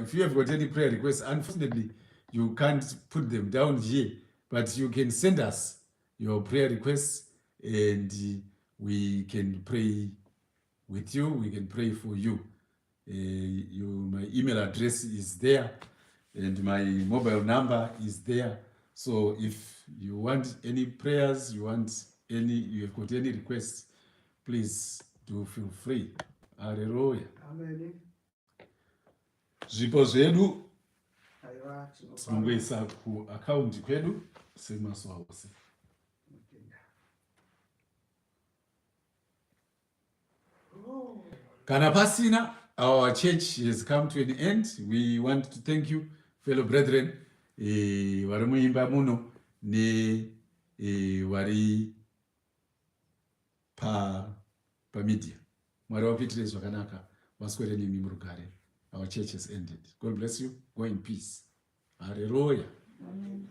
if you have got any prayer requests, unfortunately you can't put them down here, but you can send us your prayer requests and we can pray with you, we can pray for you. My email address is there and my mobile number is there. So if you want any prayers, you have got any requests, please do feel free. Hallelujah. Ameni. Zvipo zvedu Aiwa, tinofara. Tinongoisa kuakaundi kwedu semazuva ose. Tinotenda. Oh. Kana pasina, our church has come to an end. We want to thank you, fellow brethren, vari muimba muno ne vari pamedia. Mwari vakuitirei zvakanaka, vaswere nemi murugare. Our church has ended. God bless you. Go in peace. Hallelujah. Amen.